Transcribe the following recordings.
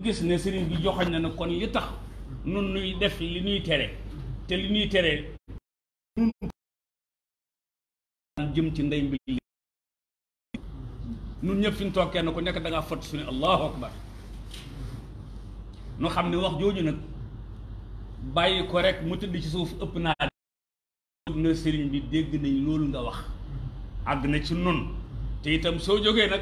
gis ne sëriñ bi joxoñ na ne kon li tax nun nuy def li ñuy tere te li ñuy tere nun jëm ci ndey mbi nun ñëpp fi ñu toog kenn ku nekk da ngaa fott su ne allahu akbar nu xam ne wax jooju nag bàyyi ko rek mu tëdd ci suuf ëpp naa na sëriñ bi dégg nañ loolu nga wax àgg na ci nun te itam soo jógee nag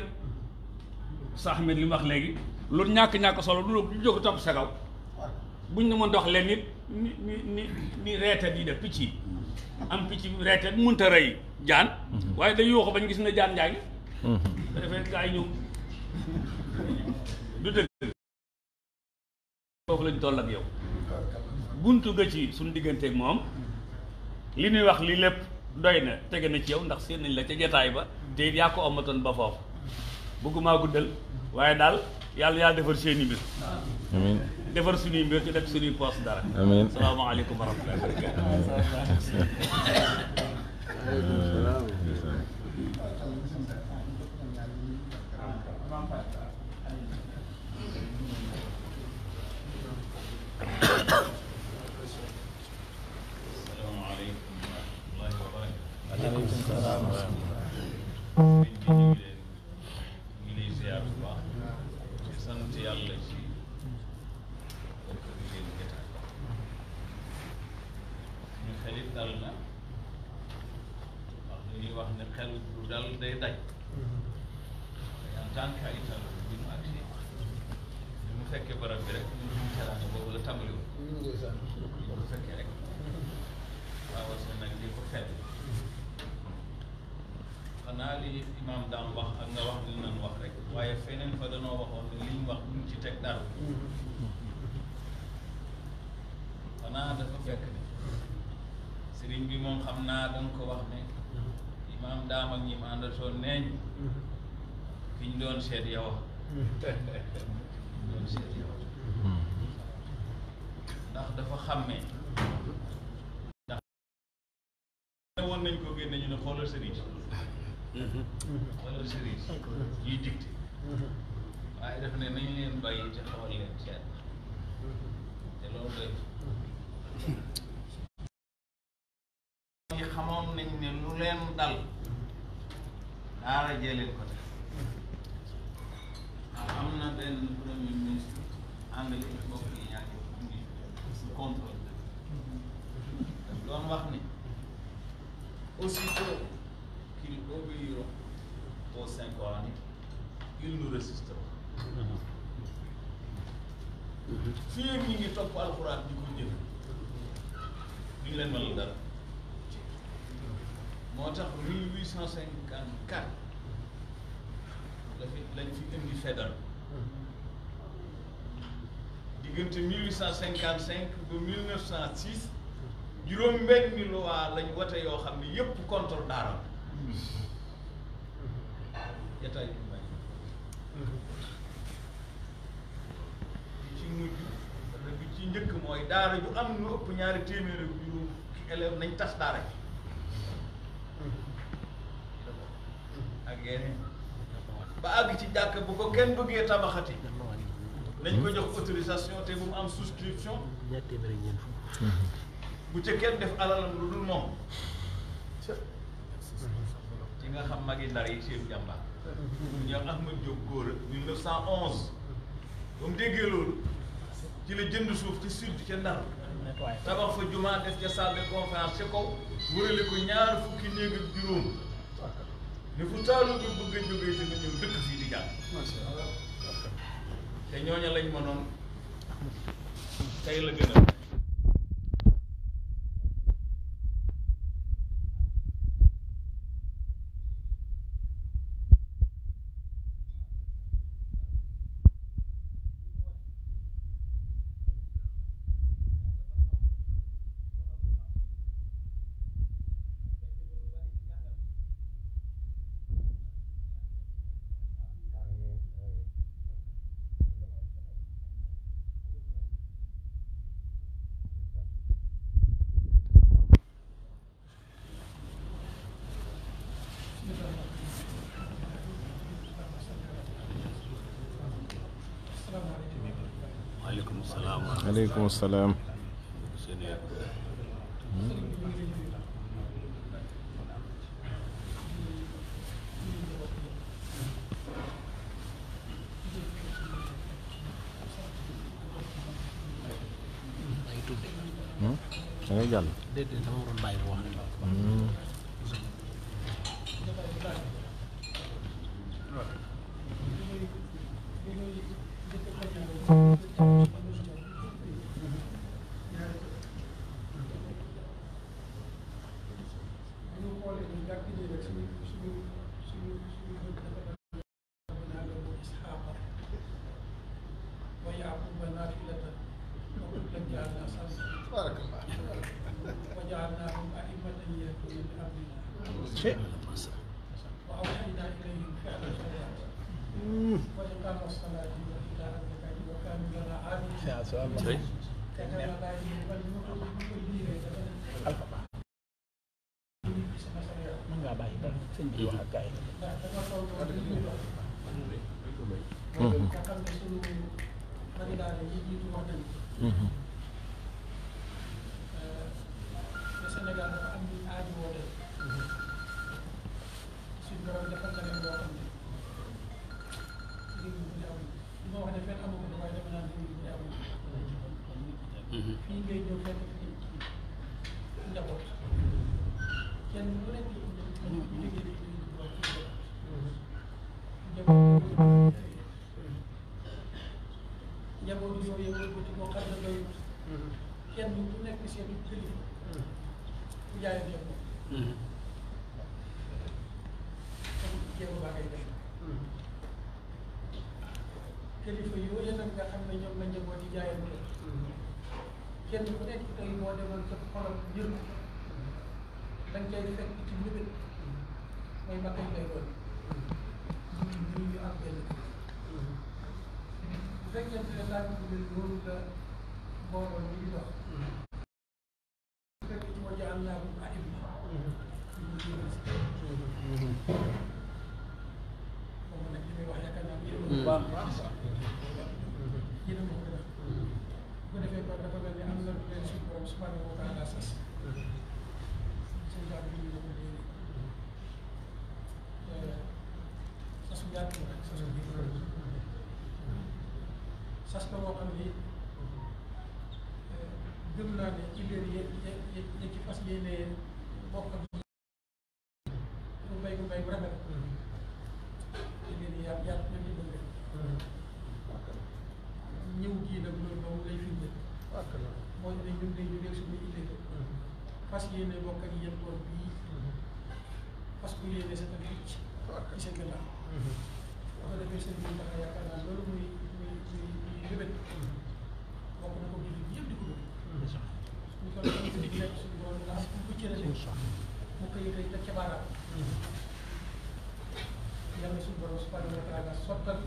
sa Ahmed li mu wax léegi loolu ñàkk-ñàkk solo du jóg topp sa kaw buñ ne mën dox leen nit ni reetat yi def picc yi am picc reetat mënta rey jaan waaye day yuuxu bañ gis na jaan njaa ngi da defee gaa yi ñëw du dëgg foofu lañ toll ak yow buntu nga ci suñ digganteeg moom li ñuy wax lii lépp doy na tege na ci yow ndax seen nañ la ca jataay ba te it yaa ko omatoon ba foofu bëggumaa guddal waaye daal yàlla defar seeni mbir amiin defar suñuy mbir ci def suñuy poos dara amiin salaamaaleykum wa rahmatullahi wa doon seet yow ndax dafa xàmmee ndax woon nañ ko génne ñu ne xoolal sëriñ ñuy dicté waaye daf ne nañ leen bàyyi te xool leen seet te loolu doy ñi xamoon nañ ne lu leen dal daara jëleen ko am na benn premier ministre anglais bokk yi ñaari ngi contrôle daf doon wax ni aussitôt qu'ils obéiront aux cinq coraniques ils nous résisteront fii ñi ngi topp alxuraan di ko jëf duñu leen mënal dara moo tax 1854 lañ fi indi fédéral diggante 1855 ba 1906 juróom-benni loi lañ wote yoo xam ne yëpp contre daara jataay bi may ci mujj bi ci njëkk mooy daara ju am lu ëpp ñaari téeméer ak juróom ci élève nañ tas daara ji ak yeneen ba àgg ci jàkk bu ko kenn bëggee tabaxati nañ ko jox autorisation te bu mu am souscription bu ca kenn def alalam lu dul moom ci nga xam magi ndar yi seen jàmbaar ñoom Ahmad Diop Góora 1911 ba mu déggee loolu ci la jënd suuf ci sud ca Ndar tabax fa jumaa def ca salle de conférence ca kaw wërale ko ñaar fukki néeg ak juróom ne fu taalu bi bëgg a jógee te nga ñëw dëkk fii di jàng te ñooña lañ mënoon tey la gën a waaleykum salaam. waaleykum salaam. da ngay jàll. déedéet dama waroon bàyyi mu wax. وجعلناهم أئمة يهدون بأمرنا وأوحينا إليهم فعل الخيرات وإقام الصلاة وإيتاء الزكاة وكانوا لنا عابدين كتب عليهم mën ngaa bàyyi ba sëñ bi wax ak gars yi. nga xam ne sunu mari daara yi jiitu wax nañu Sénégal dafa am ñu aaju woo tey suñu borom defal na leen loo xam ne réew mi amul li ma wax ne fenn amu ko waaye dama naan réew mi amul fii ngay ñëw fekk fii njaboot kenn ku nekk ñu liggéey bi njaboot yooyu wëlbati boo xam ne doyut kenn ku nekk seen kilifa ku jaayal yëpp kon jéem baa ngay def kilifa yooyu nag nga xam ne ñoom la njaboot yi jaayal ko kenn ku nekk tey boo demoon sa xolam njër da nga cay fekk ci mbébét mooy ma kañ lay doon ñu am benn bu fekkente ne laaj bi loolu la mbooloo ñu ngi dox fekk ci moo jaam naa bu aim moom nag li may wax yaakaar naa yéen a ko def bu ko defee kon dafa mel ni am na lu leen suñu borom subhanahu wa taala sas sëñ Ba bi ñu ko léegi sasu yaatu la sasu sas la boo xam ni gëm naa ne ci biir yéen ci fas yéene bokk ak bu mbay bu rafet ci biir yaatu na dimbal leen ñëw gii nag loolu moom lay firnde mooy ne ñun de ñu dégg suñu idée fas yéene bokk ak yéen tool bii fas ku yéene sa tamit ci seen gannaaw boo ko defee seen biir ndax yaakaar naa loolu muy lébét bokk na ko jullit yëpp di ko dund ñu ko nekk suñu borom nga am ku cërale mu koy yëkkati teg ca baaraam yàlla suñu borom subhanahu wa taala sottal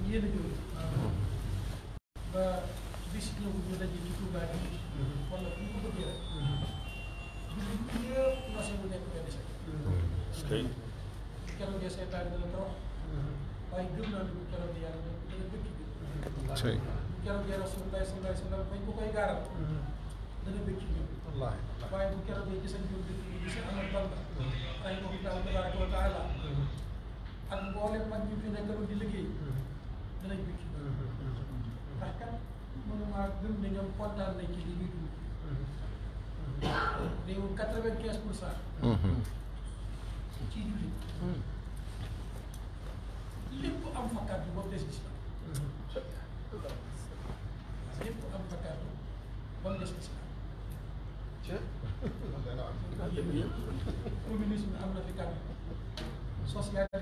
yéen a jooyu ba bis ñëw ñu daje ci Touba bi wala bu ñu ko bëggee rek jullit yëpp nose bu nekk benn sek keroog de seetaan dana torox waaye gëm naa ne bu keroog de yàlla dana dëkk bi keroog de Rasulullah sallallahu alayhi wa sallam bañ ko koy gaaral dana bëgg ci ñoom waaye bu keroog de gisal ñoom dëkk bi gis amal Bamba rahimahullahu tabaraka wa taala ak mboolem mag ñu fi nekkaloon di liggéey danañ bëgg ci ndax kat mënuma gëm ne ñoom kontaan nañ ci li ñuy dund réewu 95% ci jullit lépp am fa kàddu boobu des islam lépp am fa kàddu ba mu des islam communisme am na fi kàddu socialisme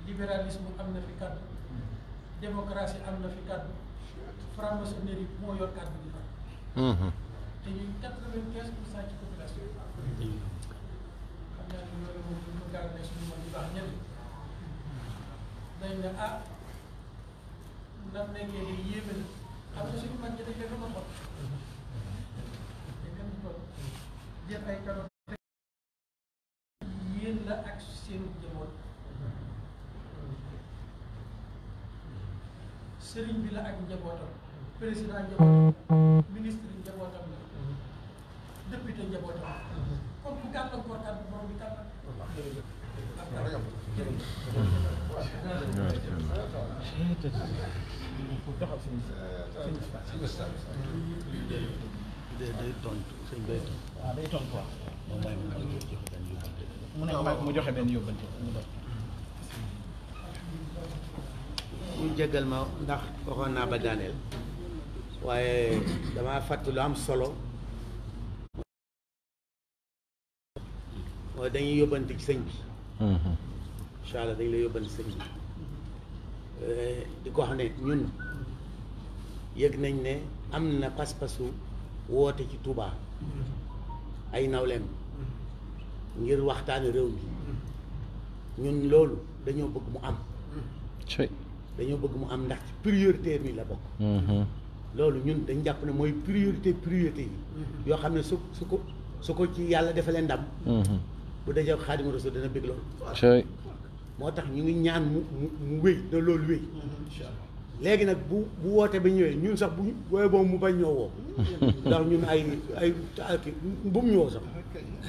libéralisme am na fi kàddu démocratie am na fi kàddu franc-maçonnerie moo yor kàddu bi fa te ñun 95% ci population xam naa ne loolu moom ñu gàll ne suñu mag yu baax ñenn dañ ne ah ndax nekkee di yéeme na xam nga suñu mag ñi dañ leen a xot dañ leen a xot jël ay kado yéen la ak seen njaboot sëriñ bi la ak njabootam président njabootam ministre njabootam la député njabootam kon ku gàllankoor kàddu borom bi kàttan day tontu sëñ bay tontu waaw day tontu waaw moom may mu ne mu joxe benn yóbbante mu doon ñu jéggal ma ndax waxoon naa ba daaneel waaye damaa fàtte lu am solo mooy dañuy yóbbante ci sëñ bi incha allah dañu lay yóbbante sëñ bi di ko xam ne ñun yëg nañ ne am na pas-pasu woote ci Touba ay nawleem ngir waxtaane réew mi ñun loolu dañoo bëgg mu am dañoo bëgg mu am ndax ci priorité bi la bokk loolu ñun dañ jàpp ne mooy priorité yi yoo xam ne su ko ci yàlla defalee ndam bu dajee Xaadimu Rasuul dana bëgg loolu moo tax ñu ngi ñaan mu wéy na loolu wéy léegi nag bu woote ba ñëwee ñun sax bu wooye boobu mu bañ ñoo woo ndax ñun ay bu mu ñëwoo sax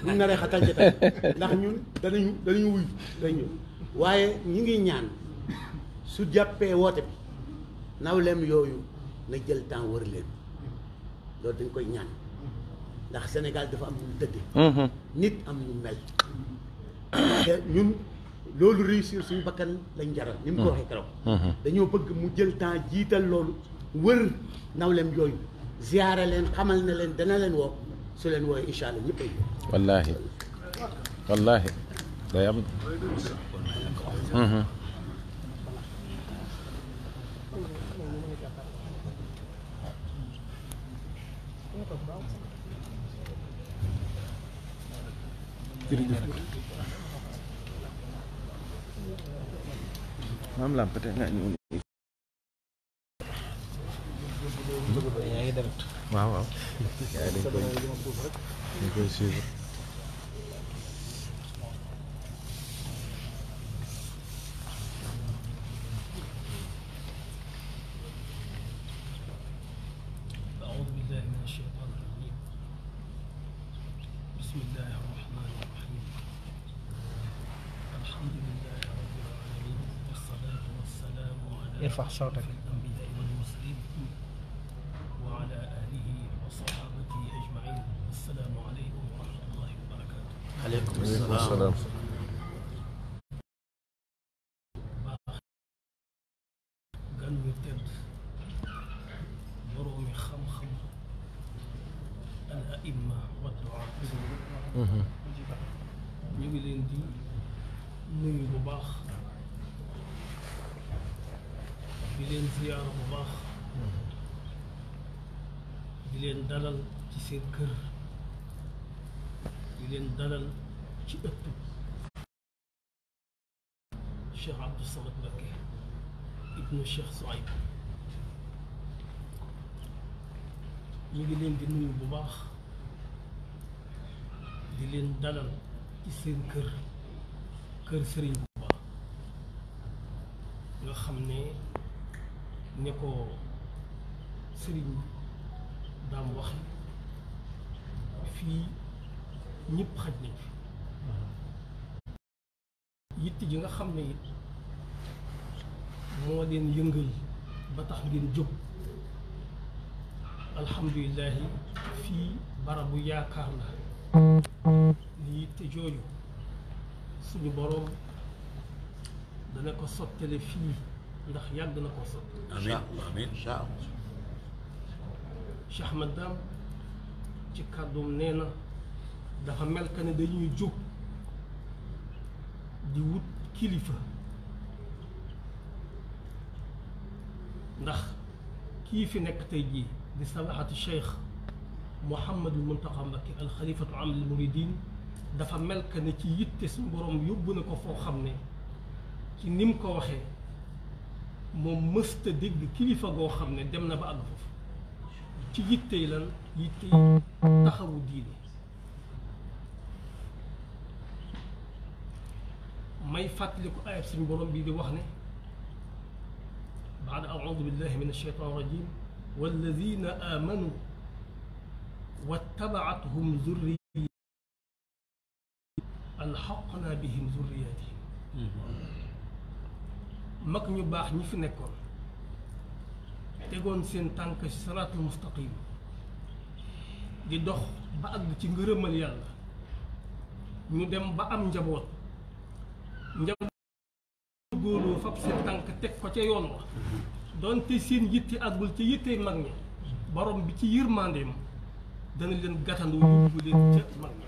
buñ naree xatal ci tey ndax ñun danañu wuy dañ ñëw waaye ñi ngi ñaan su jàppee woote bi nawleem yooyu na jël temps wër leen loolu dañ koy ñaan ndax Sénégal dafa am ñu tëdde nit am ñu mel te ñun loolu réussir suñu bakkan lañ jaral ni mu ko waxee keroog dañoo bëgg mu jël temps jiital loolu wër nawleem yooyu ziyaara leen xamal ne leen dana leen woo su leen wooyee incha allah ñëpp ay wallaahi wallaahi day am maam lamp te nga ñu yaa ngi dem waaw yaa dañ koy suivre أعوذ بالله من الشيطان الرجيم بسم الله الرحمن الرحيم الحمد لله رب العالمين والصلاة والسلام على ارفع صوتك. الأنبياء والمرسلين وعلى آله وصحابته أجمعين السلام عليكم ورحمة الله وبركاته. aleykum salaam salaam gan ñu tedd boroomi xam-xam al aimma wa duaat ñu ngi leen di nuyu bu baax di leen ziyaara bu baax di leen dalal ci seen kër di leen dalal ci ëtt Cheikh Abdou Samad Mbacké ibnu Cheikh Souaib ñu ngi leen di nuyu bu baax di leen dalal ci seen kër sëriñ bu baax nga xam ne ko sëriñ daam wax fii ñëpp xaj nañ fi yitt ji nga xam ne it moo leen yëngal ba tax ngeen jóg alhamdulilahi fii barabu yaakaar la ni yitte jooju suñu boroom dana ko sottale fii ndax yàgg na ko sott amiin amiin incha allah Cheikh Ahmad Dame ci kàddoom nee na dafa mel ka ne dañuy jóg di wut kilifa ndax kii fi nekk tey jii di samaxatu Cheikh Mouhamadul Muntaqa Mbacké alxalifatu am al muridin dafa mel ka ne ci yitte suñu borom yóbbu na ko foo xam ne ci ni mu ko waxee moom mësta dégg kilifa goo xam ne dem na ba àgg foofu ci yittey lan yittey taxawu diine may fàttaliku ayat suñu borom bii di wax ne بعد أعوذ بالله من الشيطان الرجيم والذين آمنوا واتبعتهم ذريتهم ألحقنا بهم ذرياتهم mag ñu baax ñi fi nekkoon tegoon seen tànk ci siraatul mustaqim di dox ba àgg ci ngërëmal yàlla ñu dem ba am njaboot góoroo fab seen tànk teg ko ca yoon wa doonte seen yitte àggul ca yitte mag ñi borom bi ci yërmandeem dana leen gàttandu yóbbu leen ca mag ñi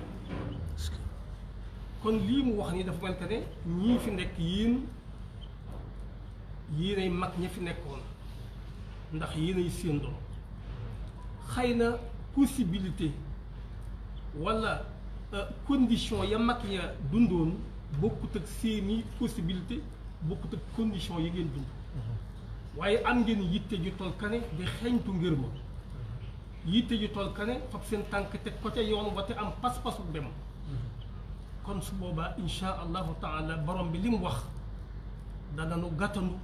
kon lii mu wax ni dafa mel ne ñii fi nekk yéenay mag ña fi nekkoon ndax yéenay seen doom xëy na possibilité walla condition ya mag ya dundoon bokkut ak seeni possibilité bokkut ak condition yi ngeen dund waaye am ngeen yitte ju toll kane di xeeñtu ngir ma yitte ju toll kane fab seen tànk teg ko ca yoon wa te am pas-pasu dem kon su boobaa insha allahu taala borom bi li mu wax dananu gàttandu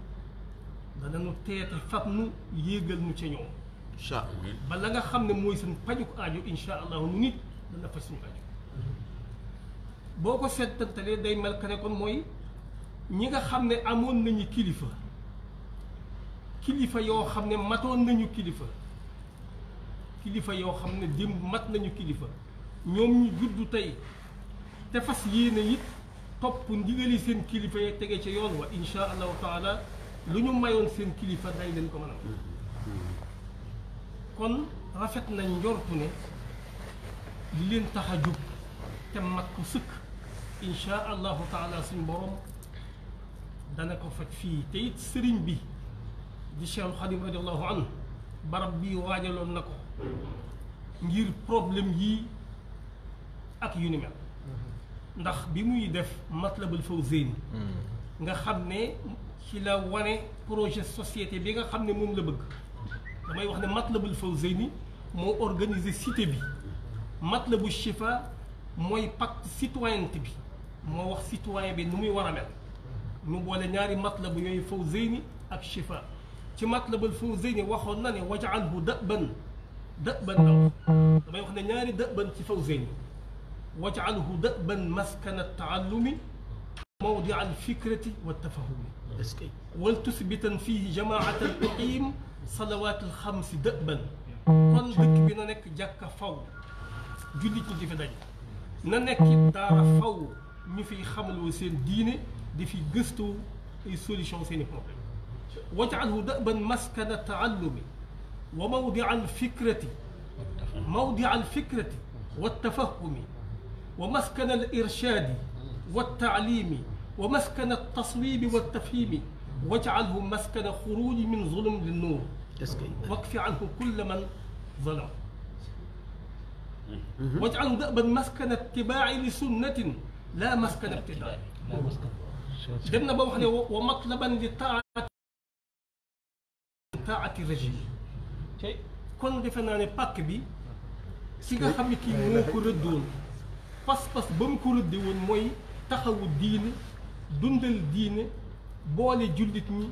dananu teete fab nu yéegal nu ca ñoom incha allah ba la nga xam ne mooy seen pajuk aajo insha allahu nu nit dana faj suñu aajo boo ko seetantalee day mel ka ne kon mooy ñi nga xam ne amoon nañu kilifa yoo xam ne matoon nañu kilifa yoo xam ne démb mat nañu kilifa ñoom ñu juddu tey te fas yéene it topp ndigali seen kilifa yi tege ca yoon wa insha allahu taala lu ñu mayoon seen kilifa day leen ko mën a kon rafet nañ njortu ne li leen tax a jóg te mat ko sëkk insha allahu taala suñ borom dana ko faj fii te it sëriñ bi di Cheikh Xadim radiallahu anhu barab bii waajaloon na ko ngir problème yii ak yu ni mel ndax bi muy def Matlabul Fawzayni nga xam ne ci la wane projet société bi nga xam ne moom la bëgg damay wax ne Matlabul Fawzayni moo organiser cité bi Matlabu Chifa mooy pacte citoyenneté bi moo wax citoyen bi nu muy war a mel ñu boole ñaari matlabu yooyu Fawzayni ak Chifa ci Matlabul Fawzayni waxoon na ne waj'alhu da'ban law damay wax ne ñaari da'ban ci Fawzayni waj'alhu da'ban maskana at-ta'allumi mawdi'a al-fikrati wat-tafahumi wal tusbitan fihi jama'atan tuqim salawat al-khams da'ban kon dëkk bi na nekk jàkka faw jullit ñi di fi daj na nekk daara faw ñu fiy xamaloo seen diine di fi gëstoo ay solution seeni problème waj'alhu da'ban maskana at-ta'allumi wa mawdi'a al-fikrati wat-tafahumi ومسكن الإرشاد والتعليم ومسكن التصويب والتفهيم واجعله مسكن خروج من ظلم للنور واكف عنه كل من ظلم واجعله دأبا مسكن اتباع لسنة لا مسكن ابتداع دمنا بوحنا ومطلبا لطاعة الرجيم كون دفنا باك بي سيغا خامي كي موكو ردون pas-pas ba mu ko rëdde woon mooy taxawu diine dundal diine boole jullit ñi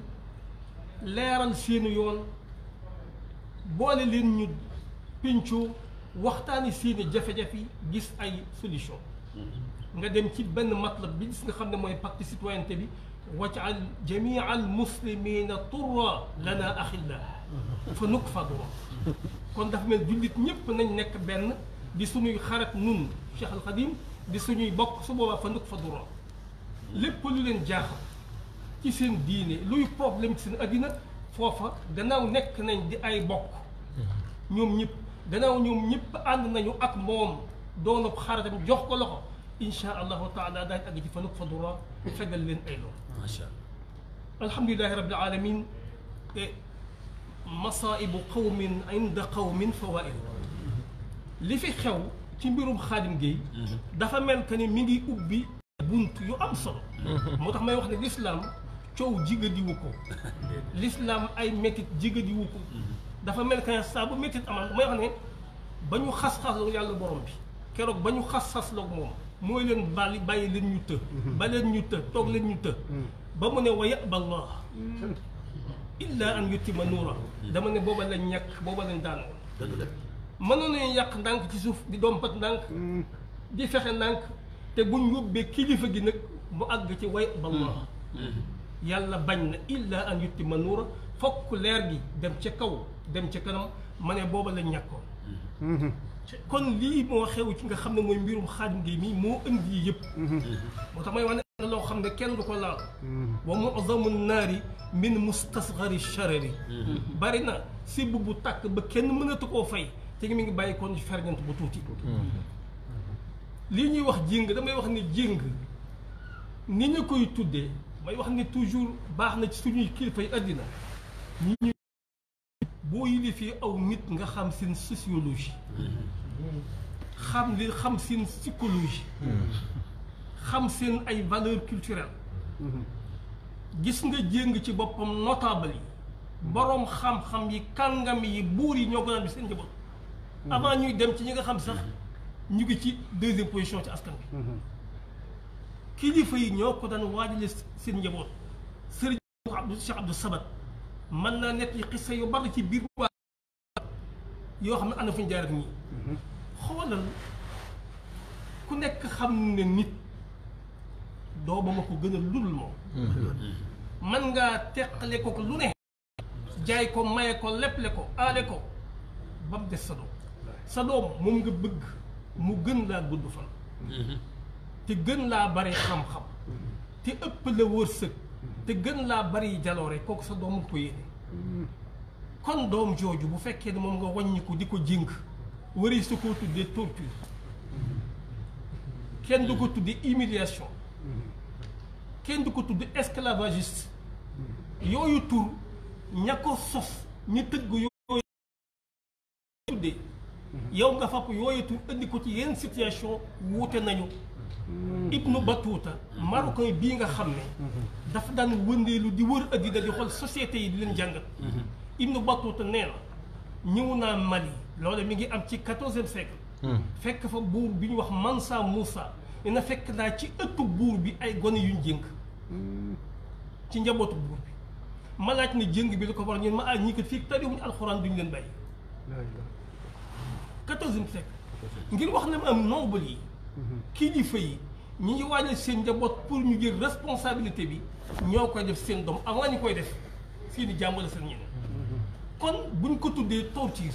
leeral seeni yoon boole leen ñu pencoo waxtaani seeni jafe-jafe gis ay solution nga dem ci benn matlab bi gis nga xam ne mooy pacte citoyenneté bi waj'al jamia al muslimina turra lana axilla fa nukfadura kon dafa mel jullit ñëpp nañ nekk benn di suñuy xarat nun Cheikh Al Khadim di suñuy bokk su boobaa fa nduk fa dura lépp lu leen jaaxal ci seen diine luy problème ci seen addina foofa gannaaw nekk nañ di ay bokk ñoom ñëpp gannaaw ñoom ñëpp ànd nañu ak moom doonub xaratam jox ko loxo insha allahu taala daañ àgg ci fa nduk fa dura fegal leen ay lool macha allah alhamdulilahi rabbil alamin masaibu qawmin inda qawmin fawaid li fi xew ci mbirum Xaadim Gueye dafa mel que ni mi ngi ubbi bunt yu am solo moo tax may wax ne l'islam coow jigadiwu ko l'islam ay métit jigadiwu ko dafa mel que ne saa bu métit amal may wax ne ba ñu xas-xasloog yàlla borom bi keroog ba ñu xas-xasloog moom mooy leen bàyyi leen ñu të ba leen ñu të toog leen ñu të ba mu ne wa yaba allah illa an yutima nuura dama ne booba lañ ñàkk booba lañ daanoo mënoon nañu yàq ndànk ci suuf di dompat ndànk di fexe ndànk te buñ yóbbee kilifa gi nag mu àgg ci way ballah yàlla bañ na illa an yutima nuura fokk leer gi dem ca kaw dem ca kanam ma ne booba lañ ñàkkoon kon lii moo xew ci nga xam ne mooy mbirum Xaadim Gueye mii moo indi yi yëpp moo tax may wax ne loo xam ne kenn du ko laal wa mu'zamu naari min mustasgari sharari bari na si bu tàkk ba kenn mënatu koo fay te mi ngi bàyyi kon ferñeent bu tuuti lii ñuy wax jéng damay wax ne jéng ni ñu koy tuddee may wax ne toujours baax na ci suñuy kilifa yi àddina ñi ñu boo yilifee aw nit nga xam seen sociologie xam seen psychologie xam seen ay valeurs culturelles gis nga jéng ci boppam notable yi boroom xam-xam yi kàngam yi buur yi ñoo ko daan bi seen njaboot avant ñuy dem ci ñi nga xam sax ñu ngi ci deuxième position ci askan bi kilifa yi ñoo ko daan waajale seen njaboot sëriñ Cheikh Abdou Sabat mën naa nekk yi xissa yu bari ci biir waa yoo xam ne am na fu ñu jaar ak ñii xoolal ku nekk xam ne nit doomam a ko gën a ludul moom man ngaa teqale ko lu ne jaay ko maye ko leple ko aale ko ba mu des sa doom moom nga bëgg mu gën laa gudd fan te gën laa bari xam-xam te ëpp la wërsëg te gën laa bari jaloore kooku sa doom nga ko yéene kon doom jooju bu fekkee ne moom nga wàññi ko di ko jéng wari su ko tuddee torture kenn du ko tuddee humiliation kenn du ko tuddee esclavagiste yooyu tur ña ko sos ñi tëgg yooyu tuddee yow nga fàpp yooyu tur indi ko ci yenn situation wuute nañu Ibnu Batuta marocain bii nga xam ne dafa daan wëndeelu di wër addina di xool société yi di leen jàngat Ibnu Batuta nee na ñëw naa Mali loolu mi ngi am ci 14e siècle fekk fa buur bi ñu wax Mansa Moussa ne na fekk naa ci ëttu buur bi ay gone yuñ jéng ci njabootu buur bi ma laaj ne jéng bi lu ko war ñun ma ñii kat fii tariwuñu alxuraan duñu leen bàyyi 14e siècle ngir wax ne ma am noble yi kilifa yi ñi ngi wàññi seen njaboot pour ñu jël responsabilité bi ñoo koy def seen doom avant ñu koy def seeni jàmbale seen ñeneen kon buñ ko tuddee torture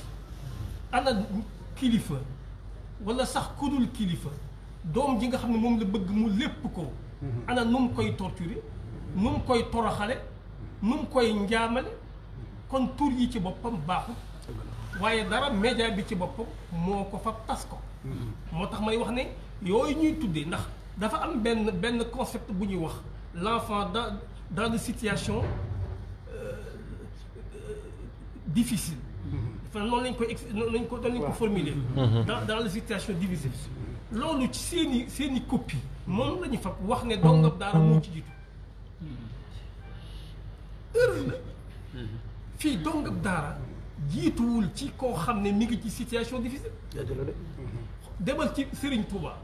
ana kilifa wala sax kudul kilifa doom ji nga xam ne moom la bëgg mu lépp ko ana nu mu koy torturer nu mu koy toroxale nu mu koy njaamale kon tur yi ci boppam baaxul waaye dara média bi ci boppam moo ko fa tas ko moo tax may wax ne yooyu ñuy tuddee ndax dafa am benn concept bu ñuy wax l'enfant dans des situations difficiles dafa noonu lañ ko formuler dans les situations difficiles loolu ci seeni copie moom la ñu fab wax ne dongab daara moo ci jiitu heure la fii dongab daara jiituwul ci koo xam ne mi ngi ci situation difficile demal ci Serigne Touba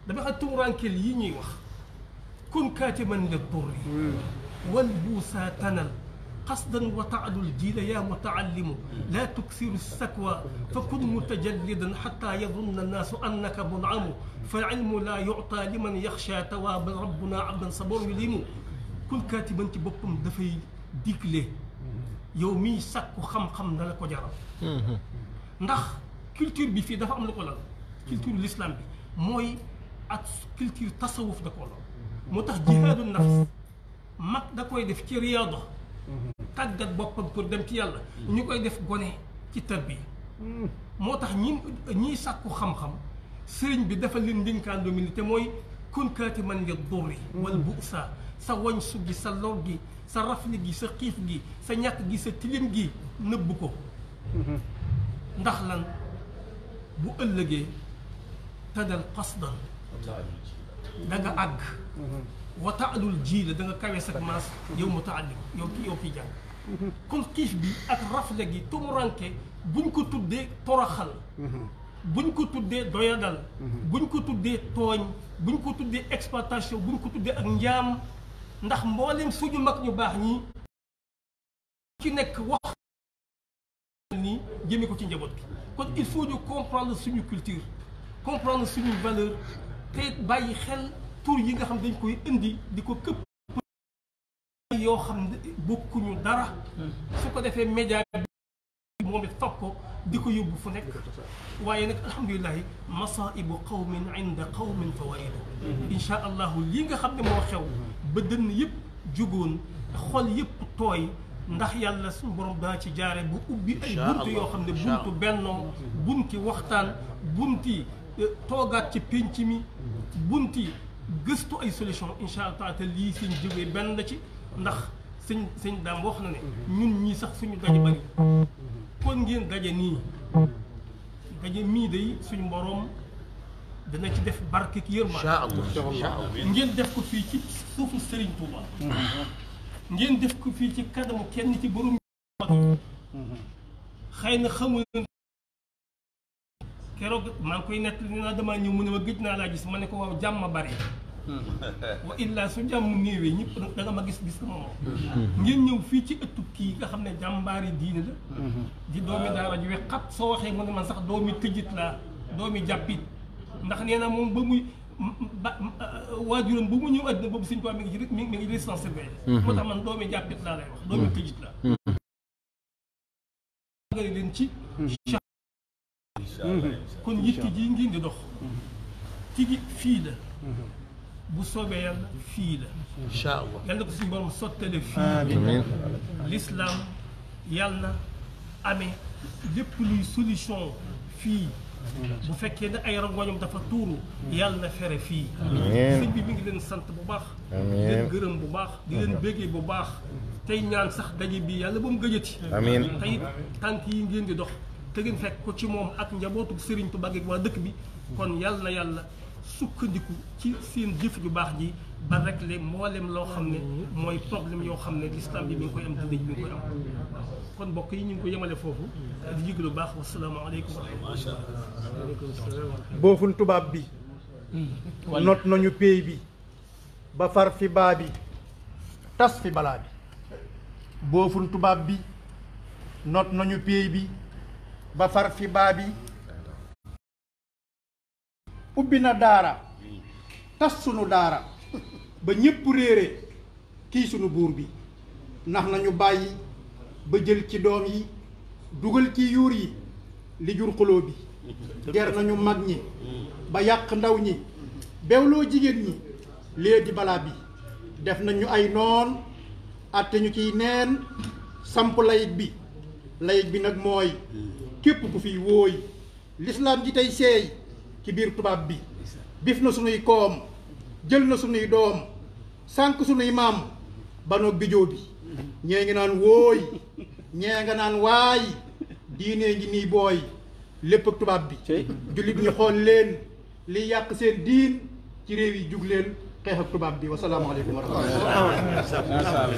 dama xam tumurankeel yi ñuy wax kun kaatiman li durri wal buusa tanal qasdan wa taadul jiila yaa mutaallimu laa tuksiru sakwa fa kun mutajallidan xataa yadunna annaasu annaka munamu fa ilmu laa yuctaa liman yaxsha tawaaba rabbuna abdan saboor yulimu kun kaatiman ci boppam dafay digle yow miy sàkku xam-xam na la ko jaral ndax culture bi fii dafa am lu ko lal culture l'islam bi mooy ak culture tasawuf da ko lal moo tax jihaadu nafs mag da koy def ci riyaada tàggat boppam pour dem ci yàlla ñu koy def gone ci tarbiya moo tax ñiy sàkku xam-xam sëriñ bi dafa leen ndénkaan lu mel ni te mooy kun kaatiman li durri wal bu'sa sa wañsu gi sa lor gi sa rafli gi sa xiif gi sa ñàkk gi sa tilim gi nëbb ko ndax lan bu ëllëgee tadal qasdan da nga àgg wa taalul ji la da nga kawe sag maas yow mutaallim yow kii jàng kon xiif bi ak rafle gi tumuranke buñ ko tuddee toroxal buñ ko tuddee doyadal buñ ko tuddee tooñ buñ ko tuddee exploitation buñ ko tuddee ak njaam ndax mboolem suñu mag ñu baax ñi ci nekk wax ni jëmee ko ci njaboot bi kon il faut ñu comprendre suñu culture comprendre suñu valeur te bàyyi xel tur yi nga xam dañ koy indi di ko këpp yoo xam ne bokkuñu dara su ko defee média bi moom it fab ko di ko yóbbu fu nekk waaye nag alhamdulilahi masaibu qawmin inda qawmin fawaidu insha allahu lii nga xam ne moo xew ba dënn yëpp jugoon xol yëpp tooy ndax yàlla suñu borom daa ci jaare bu ubbi ay buntu yoo xam ne buntu bennoo bunti waxtaan bunti toogaat ci pénc mi bunti gëstu ay solution insha allah taala te lii seen jógee benn la ci ndax sëñ daam wax na ne ñun ñii sax suñu daje bari kon ngeen daje nii daje mii day suñu borom dana ci def barke ki yërmande ngeen def ko fii ci suufu Serigne Touba ngeen def ko fii ci kanamu kenn ci borom xëy na xamul keroog maa ngi koy nettali nee naa damaa ñëw mu ne ma gëj naa laa gis ma ne ko waaw jàmm bare wa illa su jàmm néewee ñëpp da nga ma gis ko moom ngeen ñëw fii ci ëttu kii nga xam ne jàmbaari diine la di doomi daara ju wex xat soo waxee mu ne man sax doomi tëjit laa doomi jàppit ndax nee na moom ba muy waajuram ba mu ñëw àddina boobu Sëñ Tuubaa mi ngi résidence surveillée moo tax man doomi jàppit laa lay wax doomi tëjit laa nga leen ci kon yitte ji ngeen di dox tigi fii la bu soobee yàlla fii la incha allah yàlla ko suñu borom sottale fii l'islam yàlla amee lépp luy solution fii bu fekkee ne ay rangoñam dafa tuuru yàlla na fere fii sëñ bi mi ngi leen sant bu baax di leen gërëm bu baax di leen béggee bu baax tey ñaan sax daje bi yàlla ba mu gëjati tey tànk yi ngeen di dox te ngeen fekk ko ci moom ak njabootu Serigne Touba ak waa dëkk bi kon yàlla na yàlla sukkandiku ci seen jëf ju baax ji ba rek le mboolem loo xam ne mooy problème yoo xam ne l'islam bi mi ngi koy am te dëj mi ngi koy am kon mbokk yi ñu ngi ko yemale foofu di jéglu baax wasalaamaaleykum wa rahmatulah. boofun tubaab bi not nañu péey bi ba far fi baa bi tas fi balaa bi boofun tubaab bi not nañu péey bi ba far fi baa bi ubbi na daara tas sunu daara ba ñépp réere kii sunu buur bi ndax nañu bàyyi ba jël ci doom yi dugal ci yuur yi li jur xuloo bi ger nañu mag ñi ba yàq ndaw ñi bewloo jigéen ñi léegi balaa bi def nañu ay noon atte ñu ciy neen samp layit bi nag mooy képp ku fiy wóoy lislaam ji tey seey ci biir tubaab bi bif na sunuy koom jël na sunuy doom sànq sunuy maam banoog bijoo bi ñee ngi naan wóoy ñee nga naan waay diinee ngi nii booy lépp ak tubaab bi jullit ñi xool leen li yàq seen diin ci réew yi jug leen xeex ak tubaab bi wasalaamaaleykum wa rahmatulah.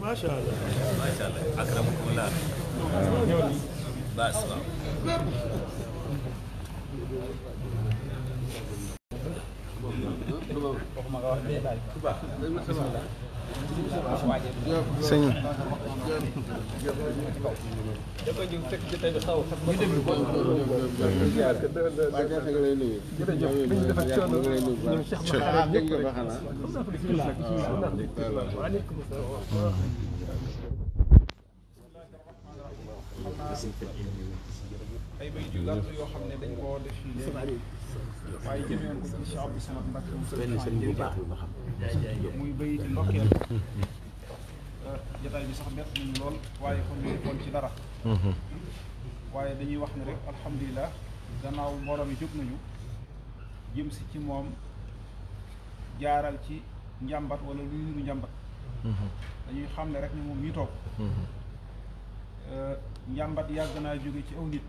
macha allah akramakumullah bas sëñ ay bay ju gàtt yoo xam ne dañ koo def fii léegi waaye jëmewoon ko ci Cheikh Abdou Samad Mbacké muy bay di ndokkeel jotaay bi sax bett nañu lool waaye kon ñu xool ci dara waaye dañuy wax ne rek alhamdulilah gannaaw mbooloo mi jóg nañu jëm si ci moom jaaral ci njàmbat wala luy niru njàmbat dañuy xam ne rek ne moom ñi toog njàmbat yàgg naa jóge ci aw nit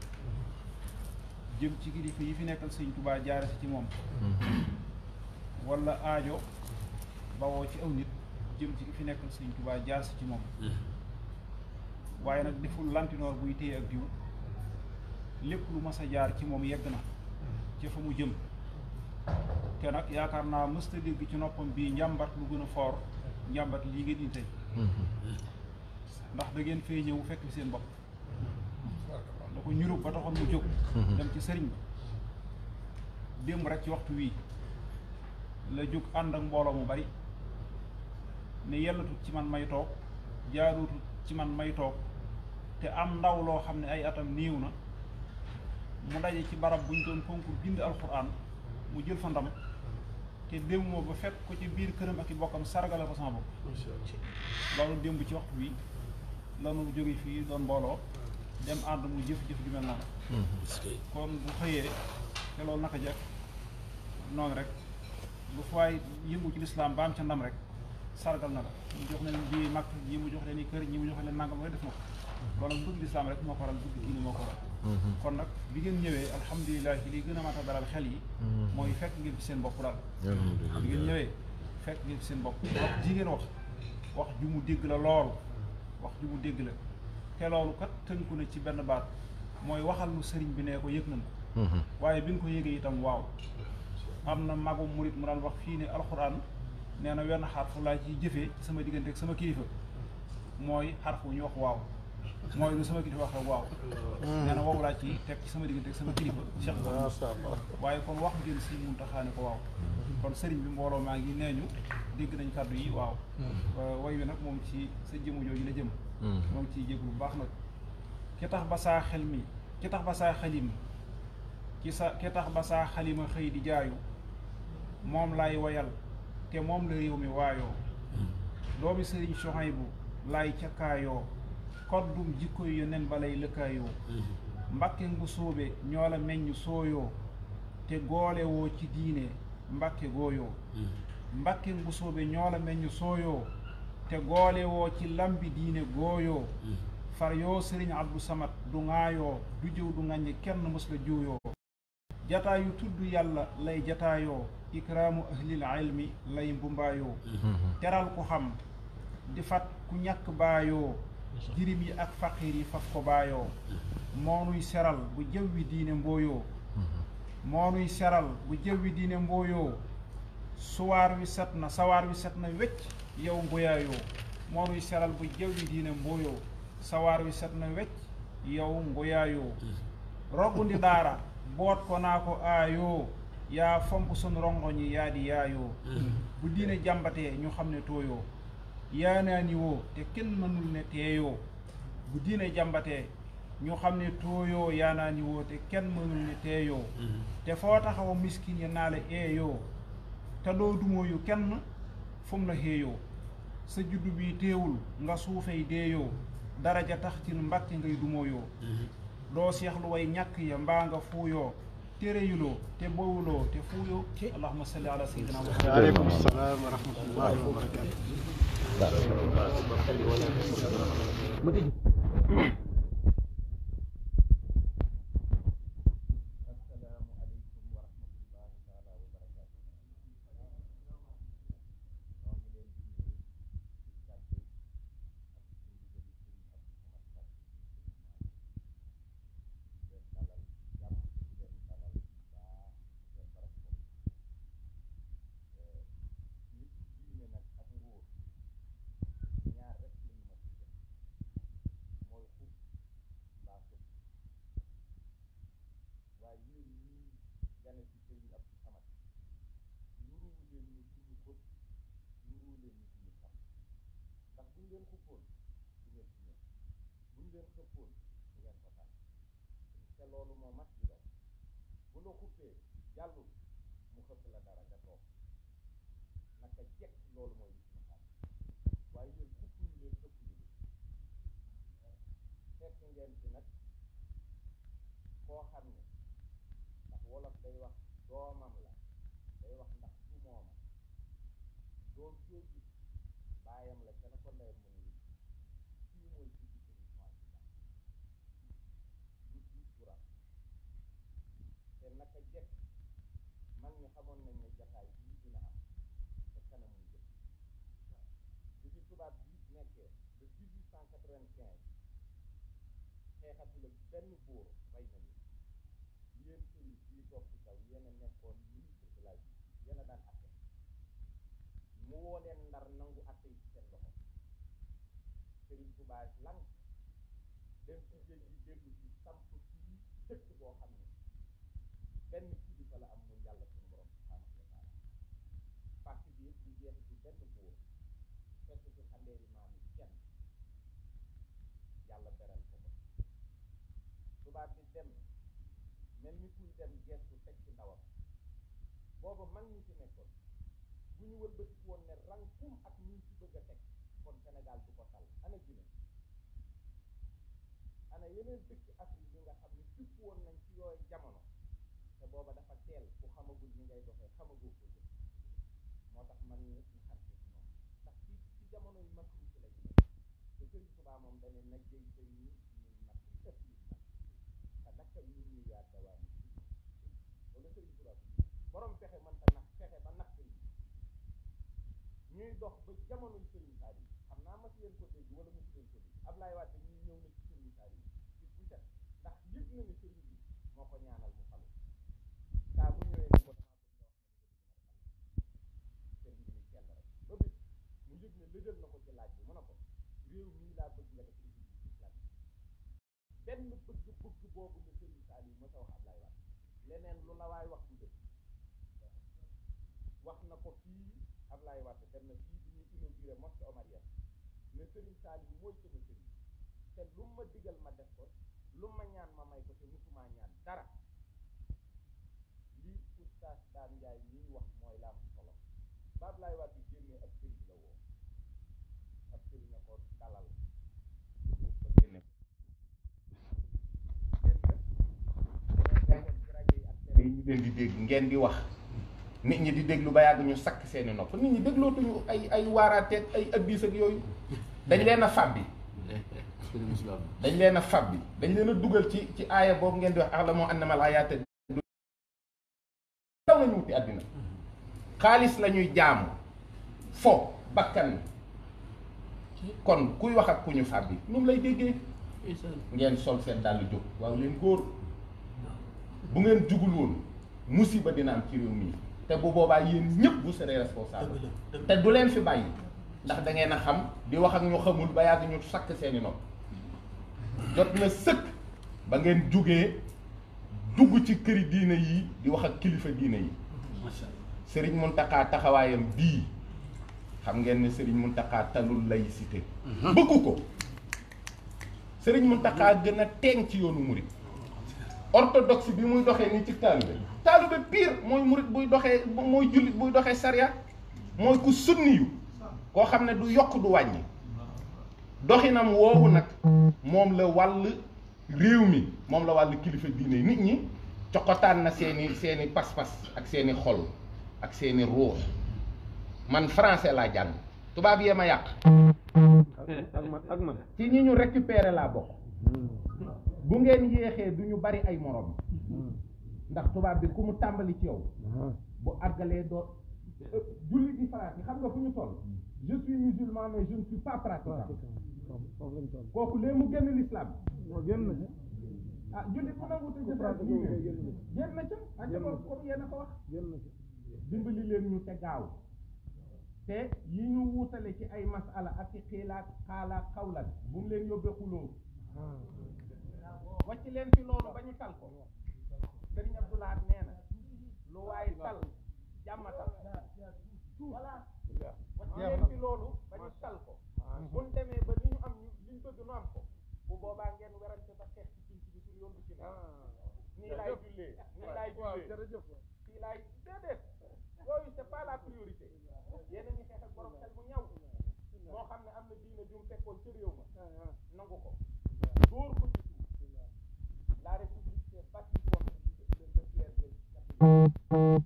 jëm ci kilifa yi fi nekkal sëñ Touba jaare si ci moom wala aajo bawoo ci aw nit jëm ci fi nekkal sëñ Touba jaar si ci moom waaye nag deful lantinoor buy téye ak diw lépp lu mas a jaar ci moom yegg na ci fa mu jëm te nag yaakaar naa mësta dégg ci noppam bii njàmbat lu gën a foor njàmbat lii ngeen indi tey ndax da ngeen fee ñëw fekk fi seen bopp da ko ñurub ba taxoon mu jóg dem ci sëriñ ba démb rek ci waxtu wii la jóg ànd ak mbooloo mu bari ne yellatut ci man may toog jaarutut ci man may toog te am ndaw loo xam ne ay atam néew na mu daje ci barab buñ doon concours bind alxuraan mu jël fa ndam te démb moo ba fekk ko ci biir këram ak i bokkam sargala ko sama bopp loolu démb ci waxtu wi lanu jóge fii doon mbooloo dem ànd mu jëf-jëf ju mel noonu kon bu xëyee te loolu naka jekk noonu rek bu faay yëngu ci lislaam ba am ca ndam rek sargal na la mu jox leen bii mag ñi mu jox leen i kër ñi mu jox leen nangam mooy def na ko loolu bëgg lislaam rek moo ko waral bëgg diine moo ko waral kon nag bi ngeen ñëwee alhamdulilah ci li gën a mat a dalal xel yi mooy fekk ngeen ci seen bopp daal bi ngeen ñëwee fekk ngeen ci seen bopp wax ji ngeen wax ju mu dégg la lool wax ju mu dégg la te loolu kat tënku na ci benn baat mooy waxal lu sëriñ bi ne ko yëg nañ ko waaye bi nga ko yëgee itam waaw am na magum murit mu daan wax fii ne alxuraan nee na wenn xarfu laa ciy jëfee ci sama diggante ak sama kilifa mooy xarfu ñu wax waaw mooy lu sama kilifa wax rek waaw nee na wow laa ci teg ci sama diggante ak sama kilifa Cheikh waaye kon wax ngeen si Muntaxa ne ko waaw kon sëriñ bi mbooloo maa ngi nee ñu dégg nañ kàddu yi waaw way wi nag moom ci sa jëmu jooju la jëm moom ciy jéglu bu baax nag ki tax ba saa xel mi ki tax ba saa xalim ki tax ba saa xalima xëy di jaayu moom laay wayal te moom la réew mi waayoo doomi sëriñ Sohaybu laay cakkaayoo koddum jikko yu nen balay lëkkaayoo mbakke ngu sóobe ñoo la meññ sooyoo te goole woo ci diine mbakke gooyoo mbakke ngu sóobe ñoo la meññ sooyoo te goole woo ci lambi diine gooyoo far yoo sëriñ Abdou Samad du ŋaayoo du jëw du ŋaññi kenn mës la juuyoo jataayu tudd yàlla lay jataayoo ikraamu ahlil ilmi lay mbumbaayoo teral ku xam di fat ku ñàkk baayoo jirim yi ak faqiir yi faf ko baayoo moonuy seral bu jëwwi diine mbooyoo moonuy seral bu jëwwi diine mbooyoo sawaar wi set na wecc yow ngoyaayoo moonuy seral bu jëwwi diine mbooyoo sawaar wi set na wecc yow ngoyaayoo roggundi daara boot ko naa ko aayoo yaa fomp sun rongoñi yaa di yaayoo bu diine jàmbatee ñu xam ne tooyoo yaa naa ni woo te kenn mënul ne teeyoo bu diine jàmbatee ñu xam ne tooyoo yaa naa ni woo te kenn mënul ne teeyoo te foo taxaw miskin ya naa la eeyoo te doo dumóoyu kenn fu mu la xéeyoo sa juddu bi teewul nga suufey deeyoo daraja tax ci mbàkke ngay dumóoyoo doo seexlu way ñàkk ya mbaa nga fuuyoo téereyuloo te bowuloo te fuuyoo allahumma salli ala sayyidina Muhammad waaleykum salaam wa rahmatullahi wa barakatuh te loolu moo mat di doon bu la xuppee jàllul mu xëpp la dara nga toog naka jekk loolu mooy li suñu xam waaye yéen xupp ñu leen xëpp ñu leen fekk ngeen ci nag koo xam ne ndax wolof day wax doomam la day wax ndax du mooma doom soo gis baayam la ca na ko ndeyam mu ngi kii mooy ci te naka jekk man ñi xamoon nañ ne jataay bii dina am te kanam muy jëkk bi fi tubaab bi nekkee de 1895 xeexatul ak benn buur rey na nit yéen sëriñ fii toog ci kaw yéen a nekkoon ministre de la justice yéen a daan atte mu woo leen Ndar nangu atte Tuubaa lank dem ci géej gi dellu ci samp fii dëkk boo xam ne benn kilifa la am muy yàlla suñu borom subhanahu wa taala parti bi yëpp ñu jeex ci benn buur fekk ci xandeeri maam yi kenn yàlla beral ko ko tubaab bi dem mel ni kuy dem gestu teg ci ndawam booba mag ñi ci nekkoon bu ñu wëlbatiku woon ne rankum ak ñu ci bëgg a teg kon Sénégal du ko tal ana Guinée ana yeneen dëkk Afrique yi nga xam ne jukk woon nañ ci yooyu jamono te booba dafa teel ku xamagul ni ngay doxee xamagoo ko jëm moo tax man ñu xar ci ñoom ndax ci jamono yu mag ci lañ te Sëriñ Tuubaa moom dane nag jëy sëy ñi ñun nag ëpp yi nag te dakkal ñun ñu yaat dawaani loolu Sëriñ Tuubaa borom fexe man ta nax fexe ba nax sëriñ ñuy dox ba jamono yu Sëriñ Saaliw xam naa mas leen ko dégg wala mosu leen ko dégg Ablaye Wade ñuy ñëw na ci Sëriñ Saaliw bis bu set ndax yëg na ne sëriñ bi moo ko ñaanal mu falu saa bu ñëwee ne ko damaa bëgg nga wax ne sëriñ bi ni kenn rek ba bis mu yëg ne lëjal na ko ci laaj bi mu ne ko réew mii laa bëgg nga def république islamique benn bëgg boobu la Sëriñ Saaliw ma sa wax Ablaye Wade leneen lu la waay wax du dëgg wax na ko fii Ablaye Wade dem na fii bi ñuy inauguré mosquée omarienne ne Sëriñ Saaliw mooy sama sëriñ te lu ma digal ma def ko lu ma ñaan ma may ko te musuma ñaan dara lii oustaz Dame Ndiaye ñuy wax mooy la am solo ba Ablaye Wade bi génnee ab sëriñ la woo ab sëriñ a ko dalal ba génne ko ñu leen di dégg ngeen di wax nit ñi di déglu ba yàgg ñu sakk seeni nopp nit ñi déglootuñu ay waaraateeg ay addis ak yooyu dañ leen a fàbbi dañ leen a fàbbi dañ leen a dugal ci aaya boobu ngeen di wax a'lamu annamal hayaata daw nañu wuti àddina xaalis la ñuy jaamu fo bakkan kon kuy wax ak ku ñu fàbbi ñoom lay déggee ngeen sol seen dàll jóg waaw leen góor bu ngeen jugul woon musiba dina am ci réew mi te bu boobaa yéen ñëpp vous serez responsable te du leen fi bàyyi ndax da ngeen a xam di wax ak ñu xamul ba yàgg ñu sakk seeni nopp jot na sëkk ba ngeen jugee dugg ci këri diine yi di wax ak kilifa diine yi Sëriñ Muntaxa taxawaayam bii xam ngeen ne Sëriñ Muntaxa talul laïcité bëggu ko Sëriñ Muntaxa gën a teeng ci yoonu murit orthodoxe bi muy doxee nii ci taalibe pire mooy murit buy doxee mooy jullit buy doxee sariya mooy ku sunniyu koo xam ne du yokk du wàññi doxinam woowu nag moom la wàll réew mi moom la wàll kilifa diine nit ñi coqotaan na seeni pas-pas ak seeni xol ak seeni ruux man français laa jàng tubaab yee ma yàq ak man ci ñi ñu récupérer laa bokk bu ngeen yéexee du ñu bari ay morom ndax tubaab bi ku mu tàmbali ci yow bu àggalee doo jullit yi France yi xam nga fu ñu toll je suis musulman mais je ne suis pas pratiquant kooku léegi mu génn l'islam ah jullit mu nangu te jëfandikoo génn na ca ak comme yéen a ko wax dimbali leen ñu te gaaw te yi ñu wuutale ci ay masala ak ci xiilaat xaalaat xawlat bu mu leen yóbbee xuloo wàcc leen fi loolu ba ñu tal ko Sëriñ Abdoulaye nee na lu waay tal jàmmatal voilà wàcc leen fi loolu ba ñu tal ko buñ demee ba li ñu am liñ bëgg nu am ko bu boobaa ngeen werante ba xeex ci pinc bi suñu yoon bu ci ne nii laay jullee nii laay jullee fii laay déedéet yooyu c'est pas la priorité yéen a ngi xeex ak borom xel mu ñaw moo xam ne am na diine ju mu fekkoon ca réew ma nangu ko dóor ko ci suuf la république s'est battue contre le clergé catholique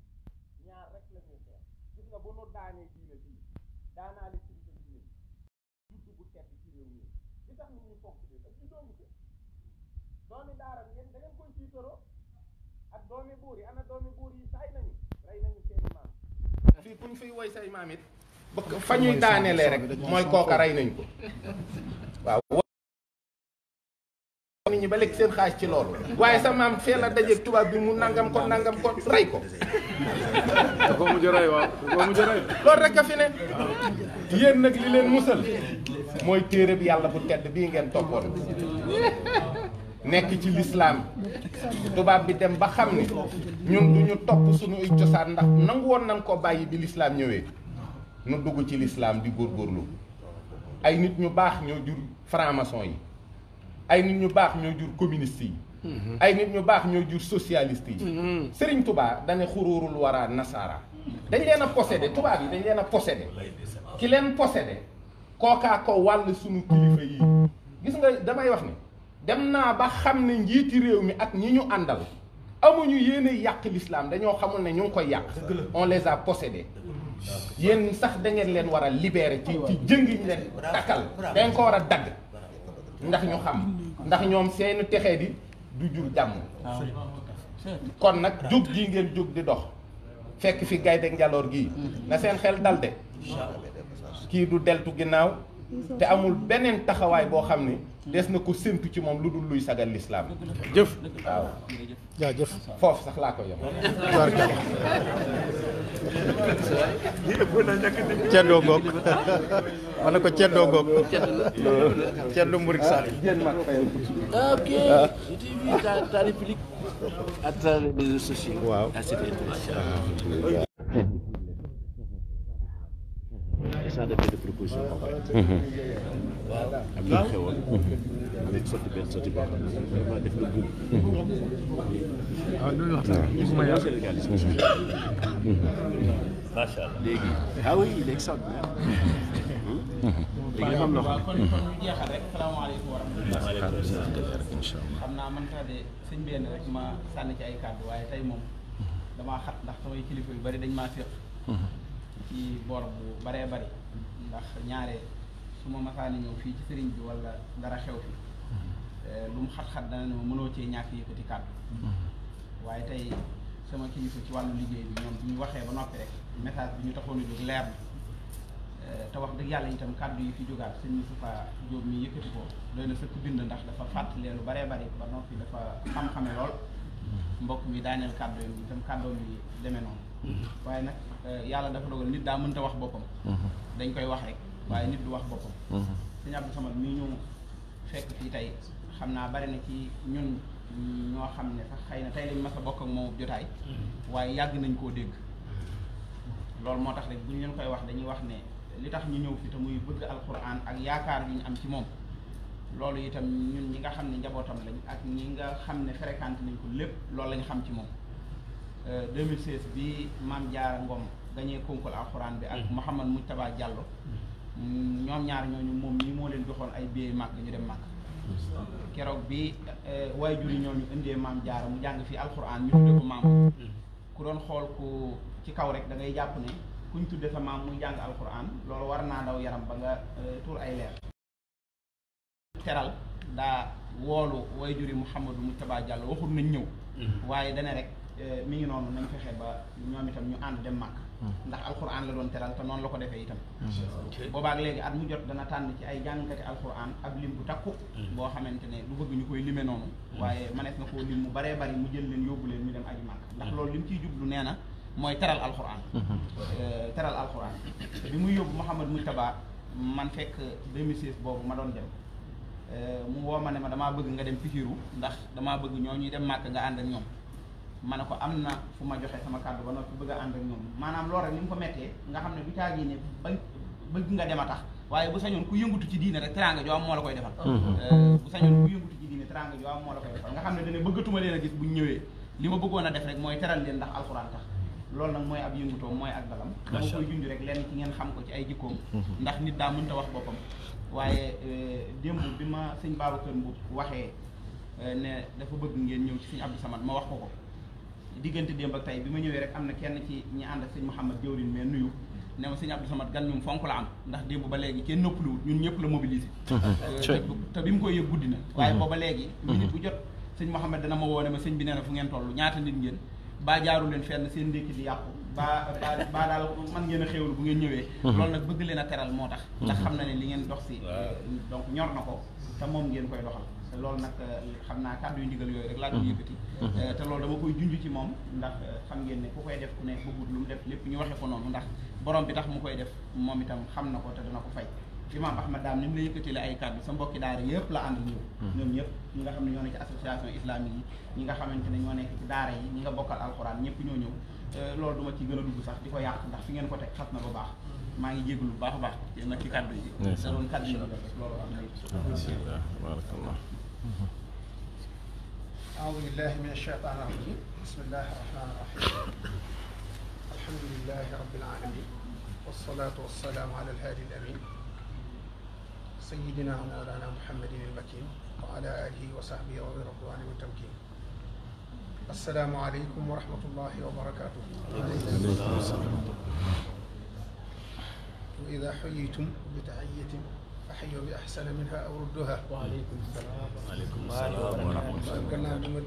ñaar rek la ñuy xeex gis nga bu nu daanee diine bii daanaale kilifa diine bi juddu bu tedd ci réew mi li tax nit ñi fonk bi ak ñu doomu ci doomi daara ngeen da ngeen koy tiitaroo ak doomi buur yi ana doomi buur yi saay nañu rey nañu seeni maam fii ku ñu fiy woy say maam it fa ñuy daanelee rek mooy kooka rey nañ ko waaw nit ñi ba lekk seen xaaj ci loolu waaye sa maam fee la dajeeg tubaab bi mu nangam ko rey ko ko mujj rey waaw ko mujj rey loolu rek a fi ne yéen nag li leen musal mooy téere bi yàlla bu tedd bii ngeen toppoon nekk ci lislaam tubaab bi dem ba xam ni ñun du ñu topp suñuy cosaan ndax nangu woon nañ ko bàyyi bi lislaam ñëwee nu dugg ci lislaam di góorgóorlu ay nit ñu baax ñoo jur franc-maçon yi ay nit ñu baax ñoo jur communiste yi ay nit ñu baax ñoo jur socialiste yi Sëriñ Tuubaa dane xuruurul wara nasaara dañ leen a possédé tubaab yi dañ leen a possédé ki leen possédé kookaa ko wàll suñu kilifa yi gis nga damay wax ni dem naa ba xam ne njiiti réew mi ak ñi ñu àndal amuñu yéene yàq l'islam dañoo xamul ne ñu ngi koy yàq on les a possédés yéen sax da ngeen leen war a libérer ci jëng ñu leen takkal dañ ko war a dagg ndax ñu xam ndax ñoom seeni texee di du jur jàmm kon nag jóg gi ngeen jóg di dox fekk fi gaynde njaloor gii na seen xel dal de kii du deltu ginnaaw te amul beneen taxawaay boo xam ne des na ko séntu ci moom lu dul luy sagal lislaam jëf waaw jaajëf foofu sax laa ko yem ceddoo ngoog ma ne ko ceddoo ngoog ceddo Murid Sall ok j'ai vu ta réplique à travers les réseaux sociaux. waaw c'était intéressant. ça dépend de proposition waaw am na xewoon léegi sotti benn sotti boo xam ne vraiment def na buum waaw loolu wax Sénégal macha allah léegi ah oui il est extraordinaire léegi xam na waaw kon ñu jeexal rek salaamaaleykum wa rahmatulah xam naa man kaa de sëñ benn rek ma sànni ci ay kàddu waaye tey moom damaa xat ndax samay kilifa yu bari dañ maa séq ci bor bu baree bari ndax ñaare su ma masaani ñëw fii ci sëriñ bi wala dara xew fi lu mu xat-xat dana ne ma mënoo cee ñàkk yëkkati kàddu waaye tey sama kilifa ci wàllu liggéey bi ñoom bu ñu waxee ba noppi rek message bi ñu taxoon a jóg leer na te wax dëgg yàlla itam kàddu yi fi jógaat sëñ Moustapha Diop mi yëkkati ko doy na sëkk bind ndax dafa fàttalee lu baree bari ba noppi dafa xam-xame lool mbokk mi daaneel kàddu yi itam kàddoom yi demee noonu waaye nag yàlla dafa dogal nit daa mënta wax boppam dañ koy wax rek waaye nit du wax boppam sëñ Abdou Samad mii ñu fekk fii tey xam naa bari na ci ñun ñoo xam ne sax xëy na tey lañ mas a bokk ak moom jotaay waaye yàgg nañ koo dégg loolu moo tax rek bu ñu leen koy wax dañuy wax ne li tax ñu ñëw fi te muy bëgg alquran ak yaakaar yi ñu am ci moom loolu itam ñun ñi nga xam ne njabootam lañ ak ñi nga xam ne fréquenté nañ ko lépp loolu lañ xam ci moom 2016 bi Maam Jaara Ngom gañee concours alquran bi ak Mouhamad Moujtaba Diallo ñoom ñaar ñooñu moom ñi moo leen joxoon ay billets màkk ñu dem màkk keroog bi waajur yi ñooñu indee Maam Jaara mu jàng fii alquran ñu tudde ko maam ku doon xool ku ci kaw rek da ngay jàpp ne kuñ tudde sa maam muy jàng alquran loolu war naa daw yaram ba nga tuur ay leer teral daa woolu waajur yi Mouhamadou Moujtaba Diallo waxul nañ ñëw waaye dana rek mi ngi noonu nañ fexe ba ñoom itam ñu ànd dem màkk ndax alquran la doon teral te noonu la ko defee itam boobaak léegi at mu jot dana tànn ci ay jàngkati alquran ab lim bu takku boo xamante ne du bëgg ñu koy lime noonu waaye manees na koo lim mu baree bari mu jël leen yóbbu leen ñu dem aji màkk ndax loolu lim ciy jublu nee na mooy teral alquran teral alquran bi muy yóbbu Mouhamad Moujtaba man fekk 2016 boobu ma doon dem mu woo ma ne ma damaa bëgg nga dem pikiru ndax damaa bëgg ñoo ñuy dem màkk nga ànd ak ñoom ma ne ko am na fu ma joxe sama kàddu ba noppi bëgg a ànd ak ñoom maanaam loolu rek ni mu ko mettee nga xam ne du caagi ne bëgg nga dem a tax waaye bu sañoon ku yëngutu ci diine rek teraanga joo am moo la koy defal bu sañoon ku yëngutu ci diine teraanga joo am moo la koy defal nga xam ne dane bëggatuma leen a gis buñ ñëwee li ma bëggoon a def rek mooy teral leen ndax alxuraan tax loolu nag mooy ab yëngutoom mooy ak dalam dama koy junj rek lenn ci ngeen xam ko ci ay jikkoom ndax nit daa mënta wax boppam waaye démb bi ma sëñ Babacar Mboup waxee ne dafa bëgg ngeen ñëw ci sëñ Abdou Samad ma wax ko diggante démb ak tey bi ma ñëwee rek am na kenn ci ñi ànd ak sëñ Mouhamad Diawrin mais nuyu ne ma sëñ Abdou Samad gan ñum fonk la am ndax démb ba léegi kenn noppaluwut ñun ñëpp la mobilisé te bi mu koy yëg guddi na waaye booba léegi minute bu jot sëñ Mouhamad dana ma woone ma sëñ bi nee na fu ngeen toll ñaata nit ngeen baa jaaru leen fenn seen ndékki di yàqu baa daal man ngeen a xéewlu bu ngeen ñëwee loolu nag bëgg leen a teral moo tax ndax xam na ne li ngeen dox si donc ñor na ko te moom ngeen koy doxal te loolu nag xam naa kàddu yu ndigal yooyu rek laa doon yëkkati te loolu dama koy junj ci moom ndax xam ngeen ne ku koy def ku ne bëggut lu mu def lépp ñu waxe ko noonu ndax borom bi tax mu koy def moom itam xam na ko te dana ko fay Imam Ahmad Dame ni mu la yëkkatile ay kàddu sa mbokki daara yëpp la ànd ñëw ñoom ñëpp ñi nga xam ne ñoo nekk ci association islamique yi ñi nga xamante ne ñoo nekk ci daara yi ñi nga bokkal alxuraan ñëpp ñoo ñëw loolu duma ci gën a dugg sax di ko yàq ndax fi ngeen ko teg xas na ba baax maa ngi jégalu bu baax a baax nag ci kàddu yi da doon kàddu yi loolu am na bismillah barakallah أعوذ بالله من الشيطان الرجيم بسم الله الرحمن الرحيم الحمد لله رب العالمين والصلاة والسلام على الهادي الأمين سيدنا ومولانا محمد المكين وعلى آله وصحبه ورضوانه والتمكين السلام عليكم ورحمة الله وبركاته وإذا حييتم بتحية فحيوا بأحسن منها أو ردوها وعليكم السلام ورحمة الله gannaaw bi ma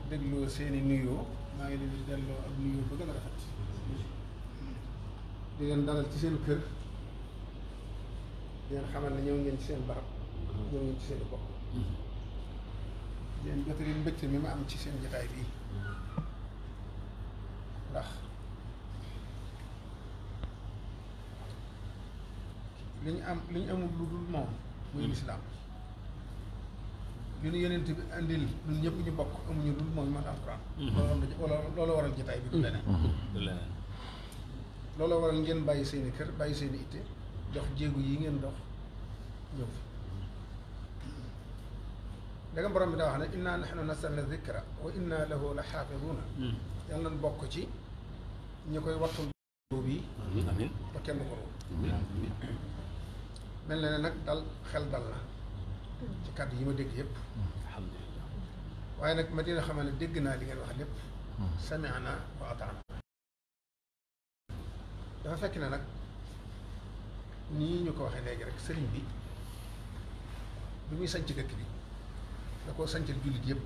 dégloo seeni nuyoo maa ngi leen di delloo ak nuyoo ba gën a rafet di leen dalal ci seen kër di leen xamal ne ñëw ngeen ci seen barab ñëw ngeen ci seen i bopp di leen jotali mbégte mi ma am ci seen jotaay bii ndax li ñu amul lu dul moom muy lislaam li ñu yonent bi andil ñun ñëpp ñu bokk amuñu lu dul moom man alquran loolu waral jotaay bi du leneen loolu waral ngeen bàyyi seeni kër bàyyi seeni itte dox jéegu yi ngeen dox ñëw fi danga borom bi daa wax ne inna nahnu nazzalna dhikra wa inna lahu la xaafiduuna yàlla nañ bokk ci ñi koy wattul bi ba kenn ko róob mel na ne nag dal xel dal na ci kàddu yi ma dégg yëpp alhamdulilah waaye nag ma dina xamal ne dégg naa li ngeen wax lépp sami'na wa ata'na dafa fekk ne nag nii ñu ko waxee léegi rek sëriñ bi muy sanc dëkk bi da koo sancal jullit yëpp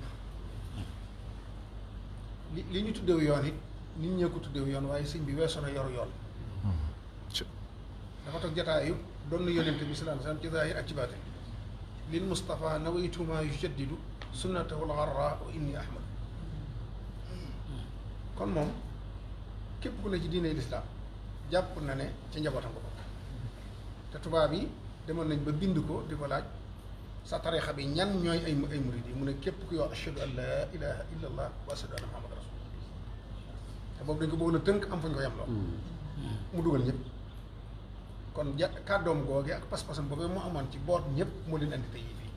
li ñu tuddeewu yoon it nit ñee ko tuddeewu yoon waaye sëñ bi weesu na yoru yoon dafa toog jataayu doon na yonente bi sallallahu alayhi wasallam ci zaahir ak ci baatin lil Mustafa nawaytu ma yujaddidu sunnatahu al-gharra wa inni ahmad kon moom képp ku ne ci diine lislaam jàpp na ne ci njabootam ko bokk te tubaab yi demoon nañ ba bind ko di ko laaj sa tarixa bi ñan ñooy ay murid yi mu ne képp ku yow ashhadu an la ilaha illa allah wa ashhadu anna muhammad rasulullah te boobu dañ ko bëggoon a tënk am fañ ko yem lool mu dugal ñëpp kon kàddoom googe ak pas-pasam boobee mu amoon ci boot ñëpp moo leen andi tey fii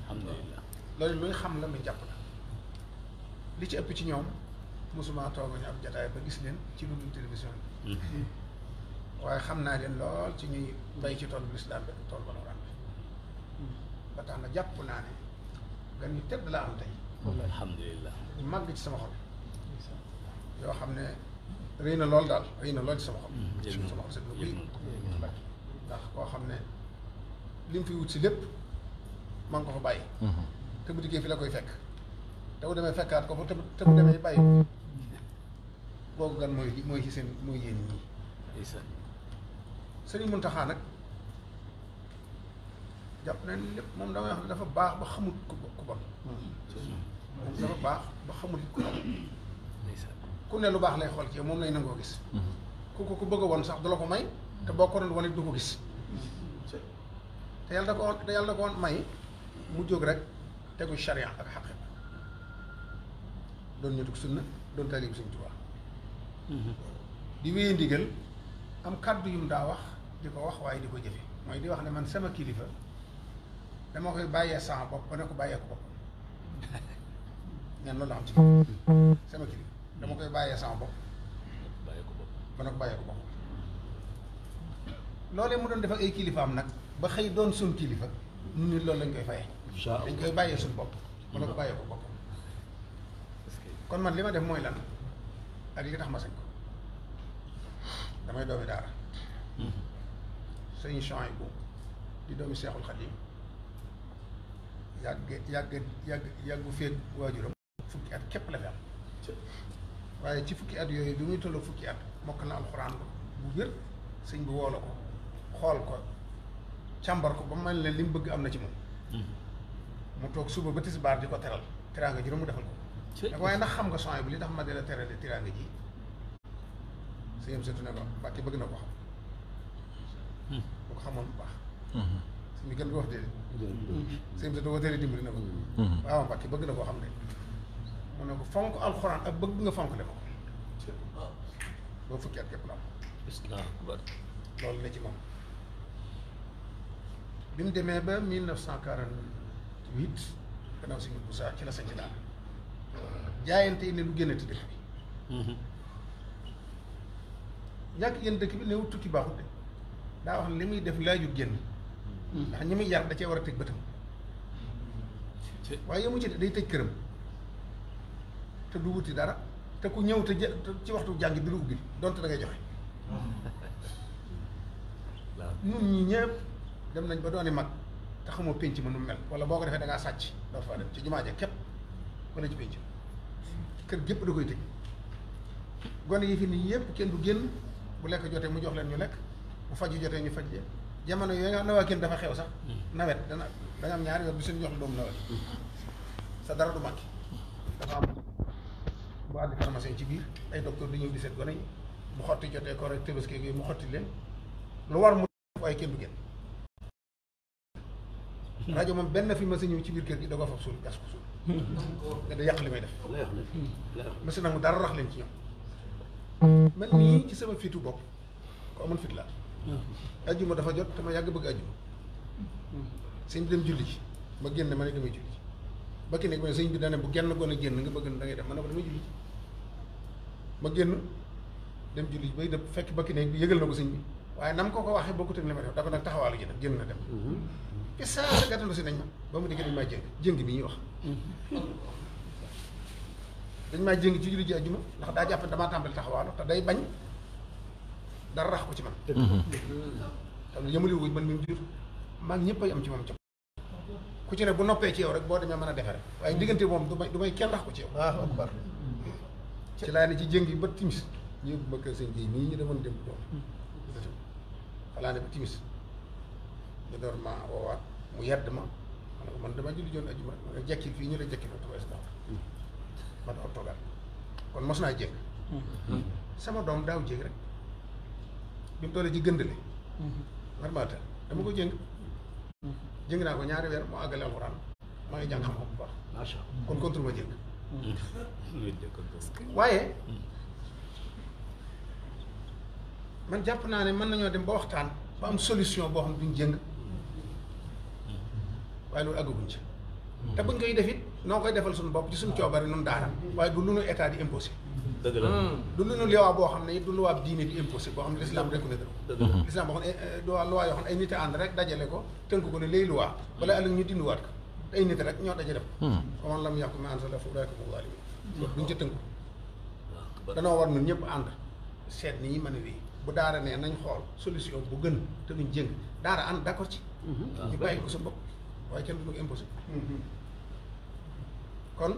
alhamdulilah loolu luñ xam la lu jàpp la li ci ëpp ci ñoom mosuma toogañu ab jataay ba gis leen ci lu dul télévision bi waaye xam naa leen lool ci ñuy bay ci tool bu lislaam bi tool ba alxuraan bi ba tax na jàpp naa ne gan ñu tedd la am tey alhamdulilah ñu màgg ci sama xol yoo xam ne rëy na lool daal rëy na lool ci sama xol sama xol set na buy ndax koo xam ne li mu fi wut si lépp maa ngi ko fa bàyyi te bu diggee fi la koy fekk te bu demee fekkaat ko fa te bu demee bàyyi boobu gan mooy ci seen mooy yéen ñii Sëriñ Muntaxa nag jàpp nañ lépp moom damay wax ne dafa baax ba xamut ku bon moom dafa baax ba xamut ku bon ku ne lu baax lay xool ci yow moom lay nangoo gis ku bëgg a won sax du la ko may te boo ko doon wane du ko gis te yàlla da ko may mu jóg rek tegu charia ak xaqi doon ñëtug sunna doon taalibu Sëriñ Tuubaa di wéye ndigal am kàddu yum daa wax di ko wax waaye di ko jëfe mooy di wax ne man sama kilifa dama koy bàyyee sama bopp ba ne ko bàyyee ko bopp ñeen loolu la xam ci sama kilifa dama koy bàyyee sama bopp ba ne ko bàyyee ko bopp loolee mu doon def ak ay kilifaam nag ba xëy doon suñ kilifa nun nit loolu lañ koy fayee dañ koy bàyyee suñ bopp ba ne ko bàyyee ko bopp kon man li ma def mooy lan ak li tax ma sañ ko damay doomi daara sëñ Chouaïbou di doomi Seexul Xadiim yàggu feeg waajuram fukki at képp la fi am waaye ci fukki at yooyu bi muy tolloo fukki at mokk na alxuraan bu wér sëñ bi woo la ko xool ko càmbar ko ba mel ne li mu bëgg am na ci moom mu toog suba ba tisbaar di ko teral teraanga juróom mu defal ko nag waaye ndax xam nga Chouaïbou li tax ma di la terale teraanga ji sëñam seetu ne ko Mbàkke bëgg na ko xam bu ko xamoon bu baax sëñ bi kenn du wax déedéet sëñ bi da ko teel dimbali na ko waaw Mbàkke bëgg na koo xam ne mu ne ko fonk alxuraan ak bëgg nga fonk le ma ko boo fukki at képp la am loolu la ci moom bi mu demee ba 1948 gannaaw si bu saa ci la sañ ci daal jaayante ne lu génnati dëkk bi ñàkk génn dëkk bi néew tukki baaxut de daa wax ne li muy def laajut génn ndax ñi muy yar da cee war a tëj bëtam waaye yemu ci de day tëj këram te du wuti dara te ku ñëw te ci waxtu jàng bi lu ubbi donte da ngay joxe ñun ñi ñëpp dem nañ ba dooni mag te xamoo pénc ma nu mel wala boo ko defee da ngaa sàcc doo fa dem ci jumaa ja képp wala ci pénc kër gépp da koy tëj gone yi fi nii yëpp kenn du génn bu lekk jotee mu jox leen ñu lekk bu faju jotee ñu faj leen jamono yooyu nga xam ne waa kenn dafa xew sax nawet da nga am ñaari yoon bi seen jox la doomu nawet sa dara du manqué dafa am bu àddi pharmacien ci biir ay docteur di ñëw di seet gone yi bu xotti jotee ko rek Tabaski yooyu mu xotti leen lu war mu waaye kenn du génn rajo moom benn fi ma sa ñëw ci biir kër gi da ko fab suul gas ko suul nga da yàq li may def masi nag mu dara rax leen ci ñoom man nii ci sama fitu bopp ko amul fit la ajjuma dafa jot te ma yàgg bëgg ajjuma sëñ bi dem julli ci ma génn ma ne damay julli ci bakki nekk ma ne sëñ bi dane bu genn gone génn nga bëgg da ngay def ma ne ko damay julli ci ma génn dem julli ci bay dëpp fekk bakki nekk bi yëgal na ko sëñ bi waaye nam ko waxee bokkut ak li ma def da ko nag taxawaalu ji nag génn na dem fi saa sa gàttalu si nañ ma ba mu dikkee dañ maa jëng bi ñuy wax dañ maa jëng ci julli ji ajjuma ndax daa jàpp damaa tàmbali taxawaalu te day bañ dara rax ko ci man xam ne yëmali wuñ man mi jur maa ngi ñëpp ay am ci moom ku ci ne bu noppee ci yow rek boo demee mën a defare waaye diggante moom du may kenn rax ko ci yow akbar ci laa ne ci jëng yi ba timis ñu yóbbu ma kër sëñ Guèye mii ñu demoon dem doom xalaa ne ba timis ñu door ma woowaat mu yedd ma ma ne ko man dama julli joon ajjuma ma nga jekkil fii ñu la jekkil fa trois ma doon toogaat kon mos naa jéng sama doom daaw jéeg rek bi mu tollee ci gëndale normal dama ko jéng naa ko ñaari weer moo àggale alxuraan maa ngi jàng xam-xam bu baax kon contre ma jéng waaye man jàpp naa ne mën nañoo dem ba waxtaan ba am solution boo xam ne duñ jéng waaye loolu àggaguñ ci te buñ koy def it noo koy defal suñu bopp ci suñu coobare nun daara waaye du lu nu état di imposé dëgg la du lu nu luwaa boo xam ne it du luwaa diine di imposé boo xam ne l'islam reconnaître ko l'islam boo xam ne luwaa yoo xam ne ay nit a ànd rek dajale ko tënk ko ne lay luwaa bala ëllëg ñu dindiwaat ko te ay nit rek ñoo daje def ko man lam yàqu ma ansala fa ulaa'ika humu zaalimuun duñ ca tënk danoo war nun ñëpp ànd seet ni ñi mën a wéy bu daara ne nañ xool solution bu gën te duñ jéng daara ànd d'accord ci ñu bàyyi ko sa bopp waaye kenn du ñu ko imposé kon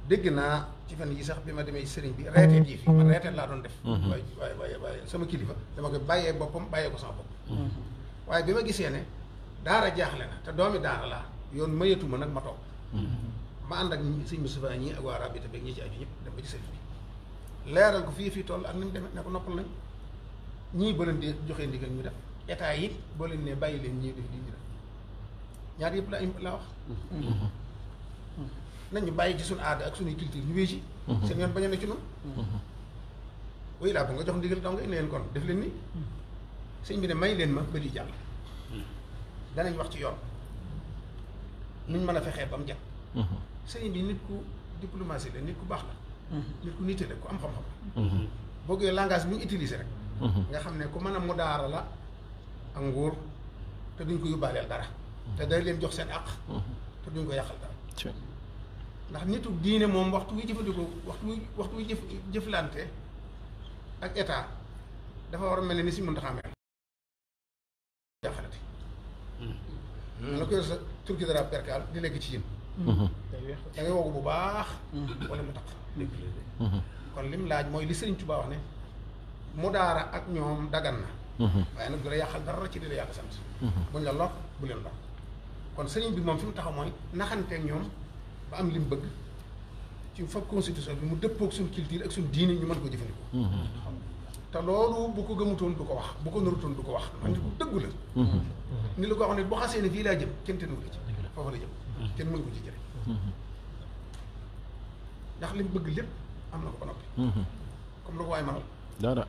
dégg naa ci fan yi sax bi ma demee sëriñ bi reeteet yi fii man reeteet laa doon def waaye sama kilifa dama koy bàyyee boppam bàyyee ko sama bopp waaye bi ma gisee ne daara jaaxle na te doomi daara laa yoon mayatuma nag ma toog ma ànd ak sëñ Moustapha ñii ak waa Rabita beeg ñi ci aju ñëpp dem ba ci sëriñ bi leeral ko fii toll ak ni mu demee ne ko noppal nañ ñii ba leen di joxee ndigal ñu def état yi boo leen ne bàyyi leen ñii def lii ñu def ñaar yëpp la wax nañ ñu bàyyi ci suñu aada ak suñuy culture ñu wéy ci seen yoon bañ a ne ci noonu wuy laa bu nga jox ndigal donc indi leen kon def leen ni sëñ bi ne may leen ma ba lii jàll danañ wax ci yoon nuñ mën a fexee ba mu jàpp sëñ bi nit ku diplomatie la nit ku baax la nit ku nite la ku am xam-xam boo gisee langage bi ñu utilisé rek nga xam ne ku mën a mu daara la ak nguur te duñ ko yóbbaaleel dara te day leen jox seen àq te duñ ko yàqal dara ndax nitu diine moom waxtu wuy jëfandikoo waxtu wuy jëflante ak état dafa war a mel ne ni si mën taxamee jaaxalati la ko yor sa turki dara perkal di lekk ci yéen da ngay woogu bu baax wala mu tax kon lim laaj mooy li Sëriñ Tuubaa wax ne mu daara ak ñoom dagan na waaye nag du la yàqal dara ci di la yàq sant buñ la lor bu leen lor kon sëriñ bi moom fi mu taxaw mooy naxanteeg ñoom ba am lim bëgg ci fa constitution bi mu dëppoog suñ culture ak suñ diine ñu mën ko jëfandikoo te loolu bu ko gëmutoon du ko wax bu ko narutoon du ko wax man nit ku dëggu la ni la ko wax ne bu xasee ne fii laa jëm kenn tënnu la ci foofu la jëm kenn mënu ko ci jëre ndax li mu bëgg lépp am na ko ba noppi comme lu ko waay manal dara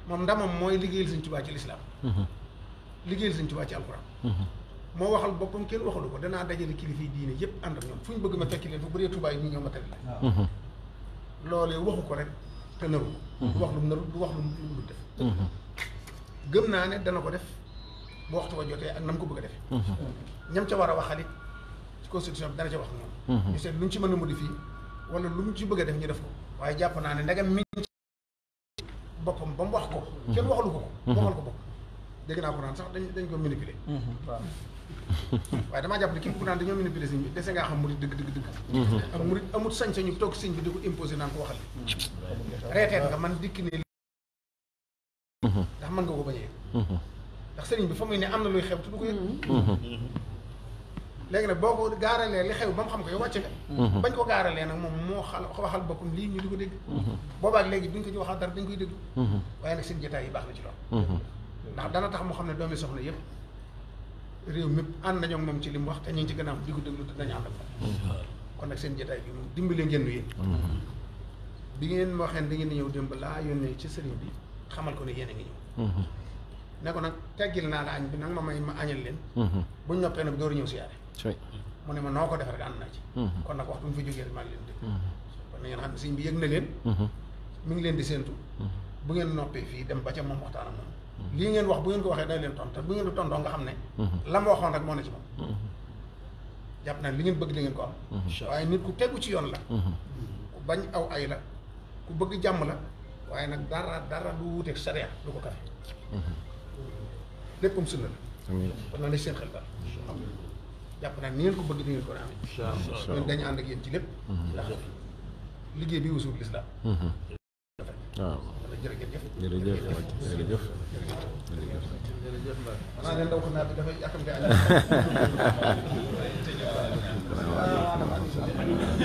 moom ndamam mooy liggéeyal Sëñ Tuubaa ci lislaam liggéeyal Sëñ Tuubaa ci alxuraan moo waxal boppam kenn waxalu ko danaa dajale kilifa yi diine yëpp ànd ak ñoom fu ñu bëgg ma fekki leen fu bëree Tuubaa yi ñu ñëw ma tëdd la loolee waxu ko rek te naru ko du wax lu mu naru du wax lu mu def gëm naa ne dana ko def bu waxtu wa jotee ak na mu ko bëgg a defee ñam ca war a waxalit ci constitution bi dana ca wax moom ñu seet lu ñu ci mën a modifier wala lu mu ci bëgg a def ñu def ko waaye jàpp naa ne ndegam mi ngi ci boppam ba mu wax ko kenn waxalu ko ko waxal ko bopp dégg naa ko naan sax dañ ko manipuler waaye damaa jàpp ne képp ku naan dañoo manipuler sëñ bi dese ngaa xam murit dëgg ak murit amut sañ-sañu toog sëñ bi di ko imposer naan ko waxal reeteet nga man dikk ne ndax mën nga ko bañee ndax sëriñ bi fa muy ne am na luy xew te du ko yëg léegi nag boo ko gaaralee li xew ba mu xam ko yow wàcce nga bañ ko gaaralee nag moom moo waxal boppam lii ñu di ko dégg boobaak léegi duñ ko ci waxal dara dañ koy dégg waaye nag seen jotaay yi baax na ci loolu ndax dana tax mu xam ne doomi soxna yëpp réew mépp ànd nañoo moom ci li mu wax te ñu ngi ci gannaaw di ko déglu te dañu ànd ak moom kon nag seen jotaay bi moom dimbale ngeen nu yéen bi ngeen ma waxee da ngeen di ñëw démb laa yónnee ci sëriñ bi xamal ko ne yéen a ngi ñëw ne ko nag teggil naa la añ bi nag ma may ma añal leen buñ noppee nag door a ñëw siyaare mu ne ma noo ko defee rek ànd naa ci kon nag waxtu mu fa jógee rek maa ngi leen dégg kon na ngeen xam ne sëriñ bi yëg na leen mi ngi leen di séentu bu ngeen noppee fii dem ba ca moom waxtaan ak moom lii ngeen wax bu ngeen ko waxee day leen tontu bu ngeen di tontoo nga xam ne la ma waxoon rek moo ne ci moom jàpp naa li ngeen bëgg di ngeen ko am waaye nit ku tegu ci yoon la ku bañ aw ay la ku bëgg jàmm la waaye nag dara du wuteeg sariya du ko kafe léppam sunna la kon naa ne seen xel daal jàpp naa ni ngeen ko bëgg di ngeen ko ne amee ñun dañu ànd ak yéen ci lépp ndax liggéey bi wusul lislaam waaw jërëjëf jërëjëf jërëjëf xanaa ne ndaw ko naa bi dafay yàkkamte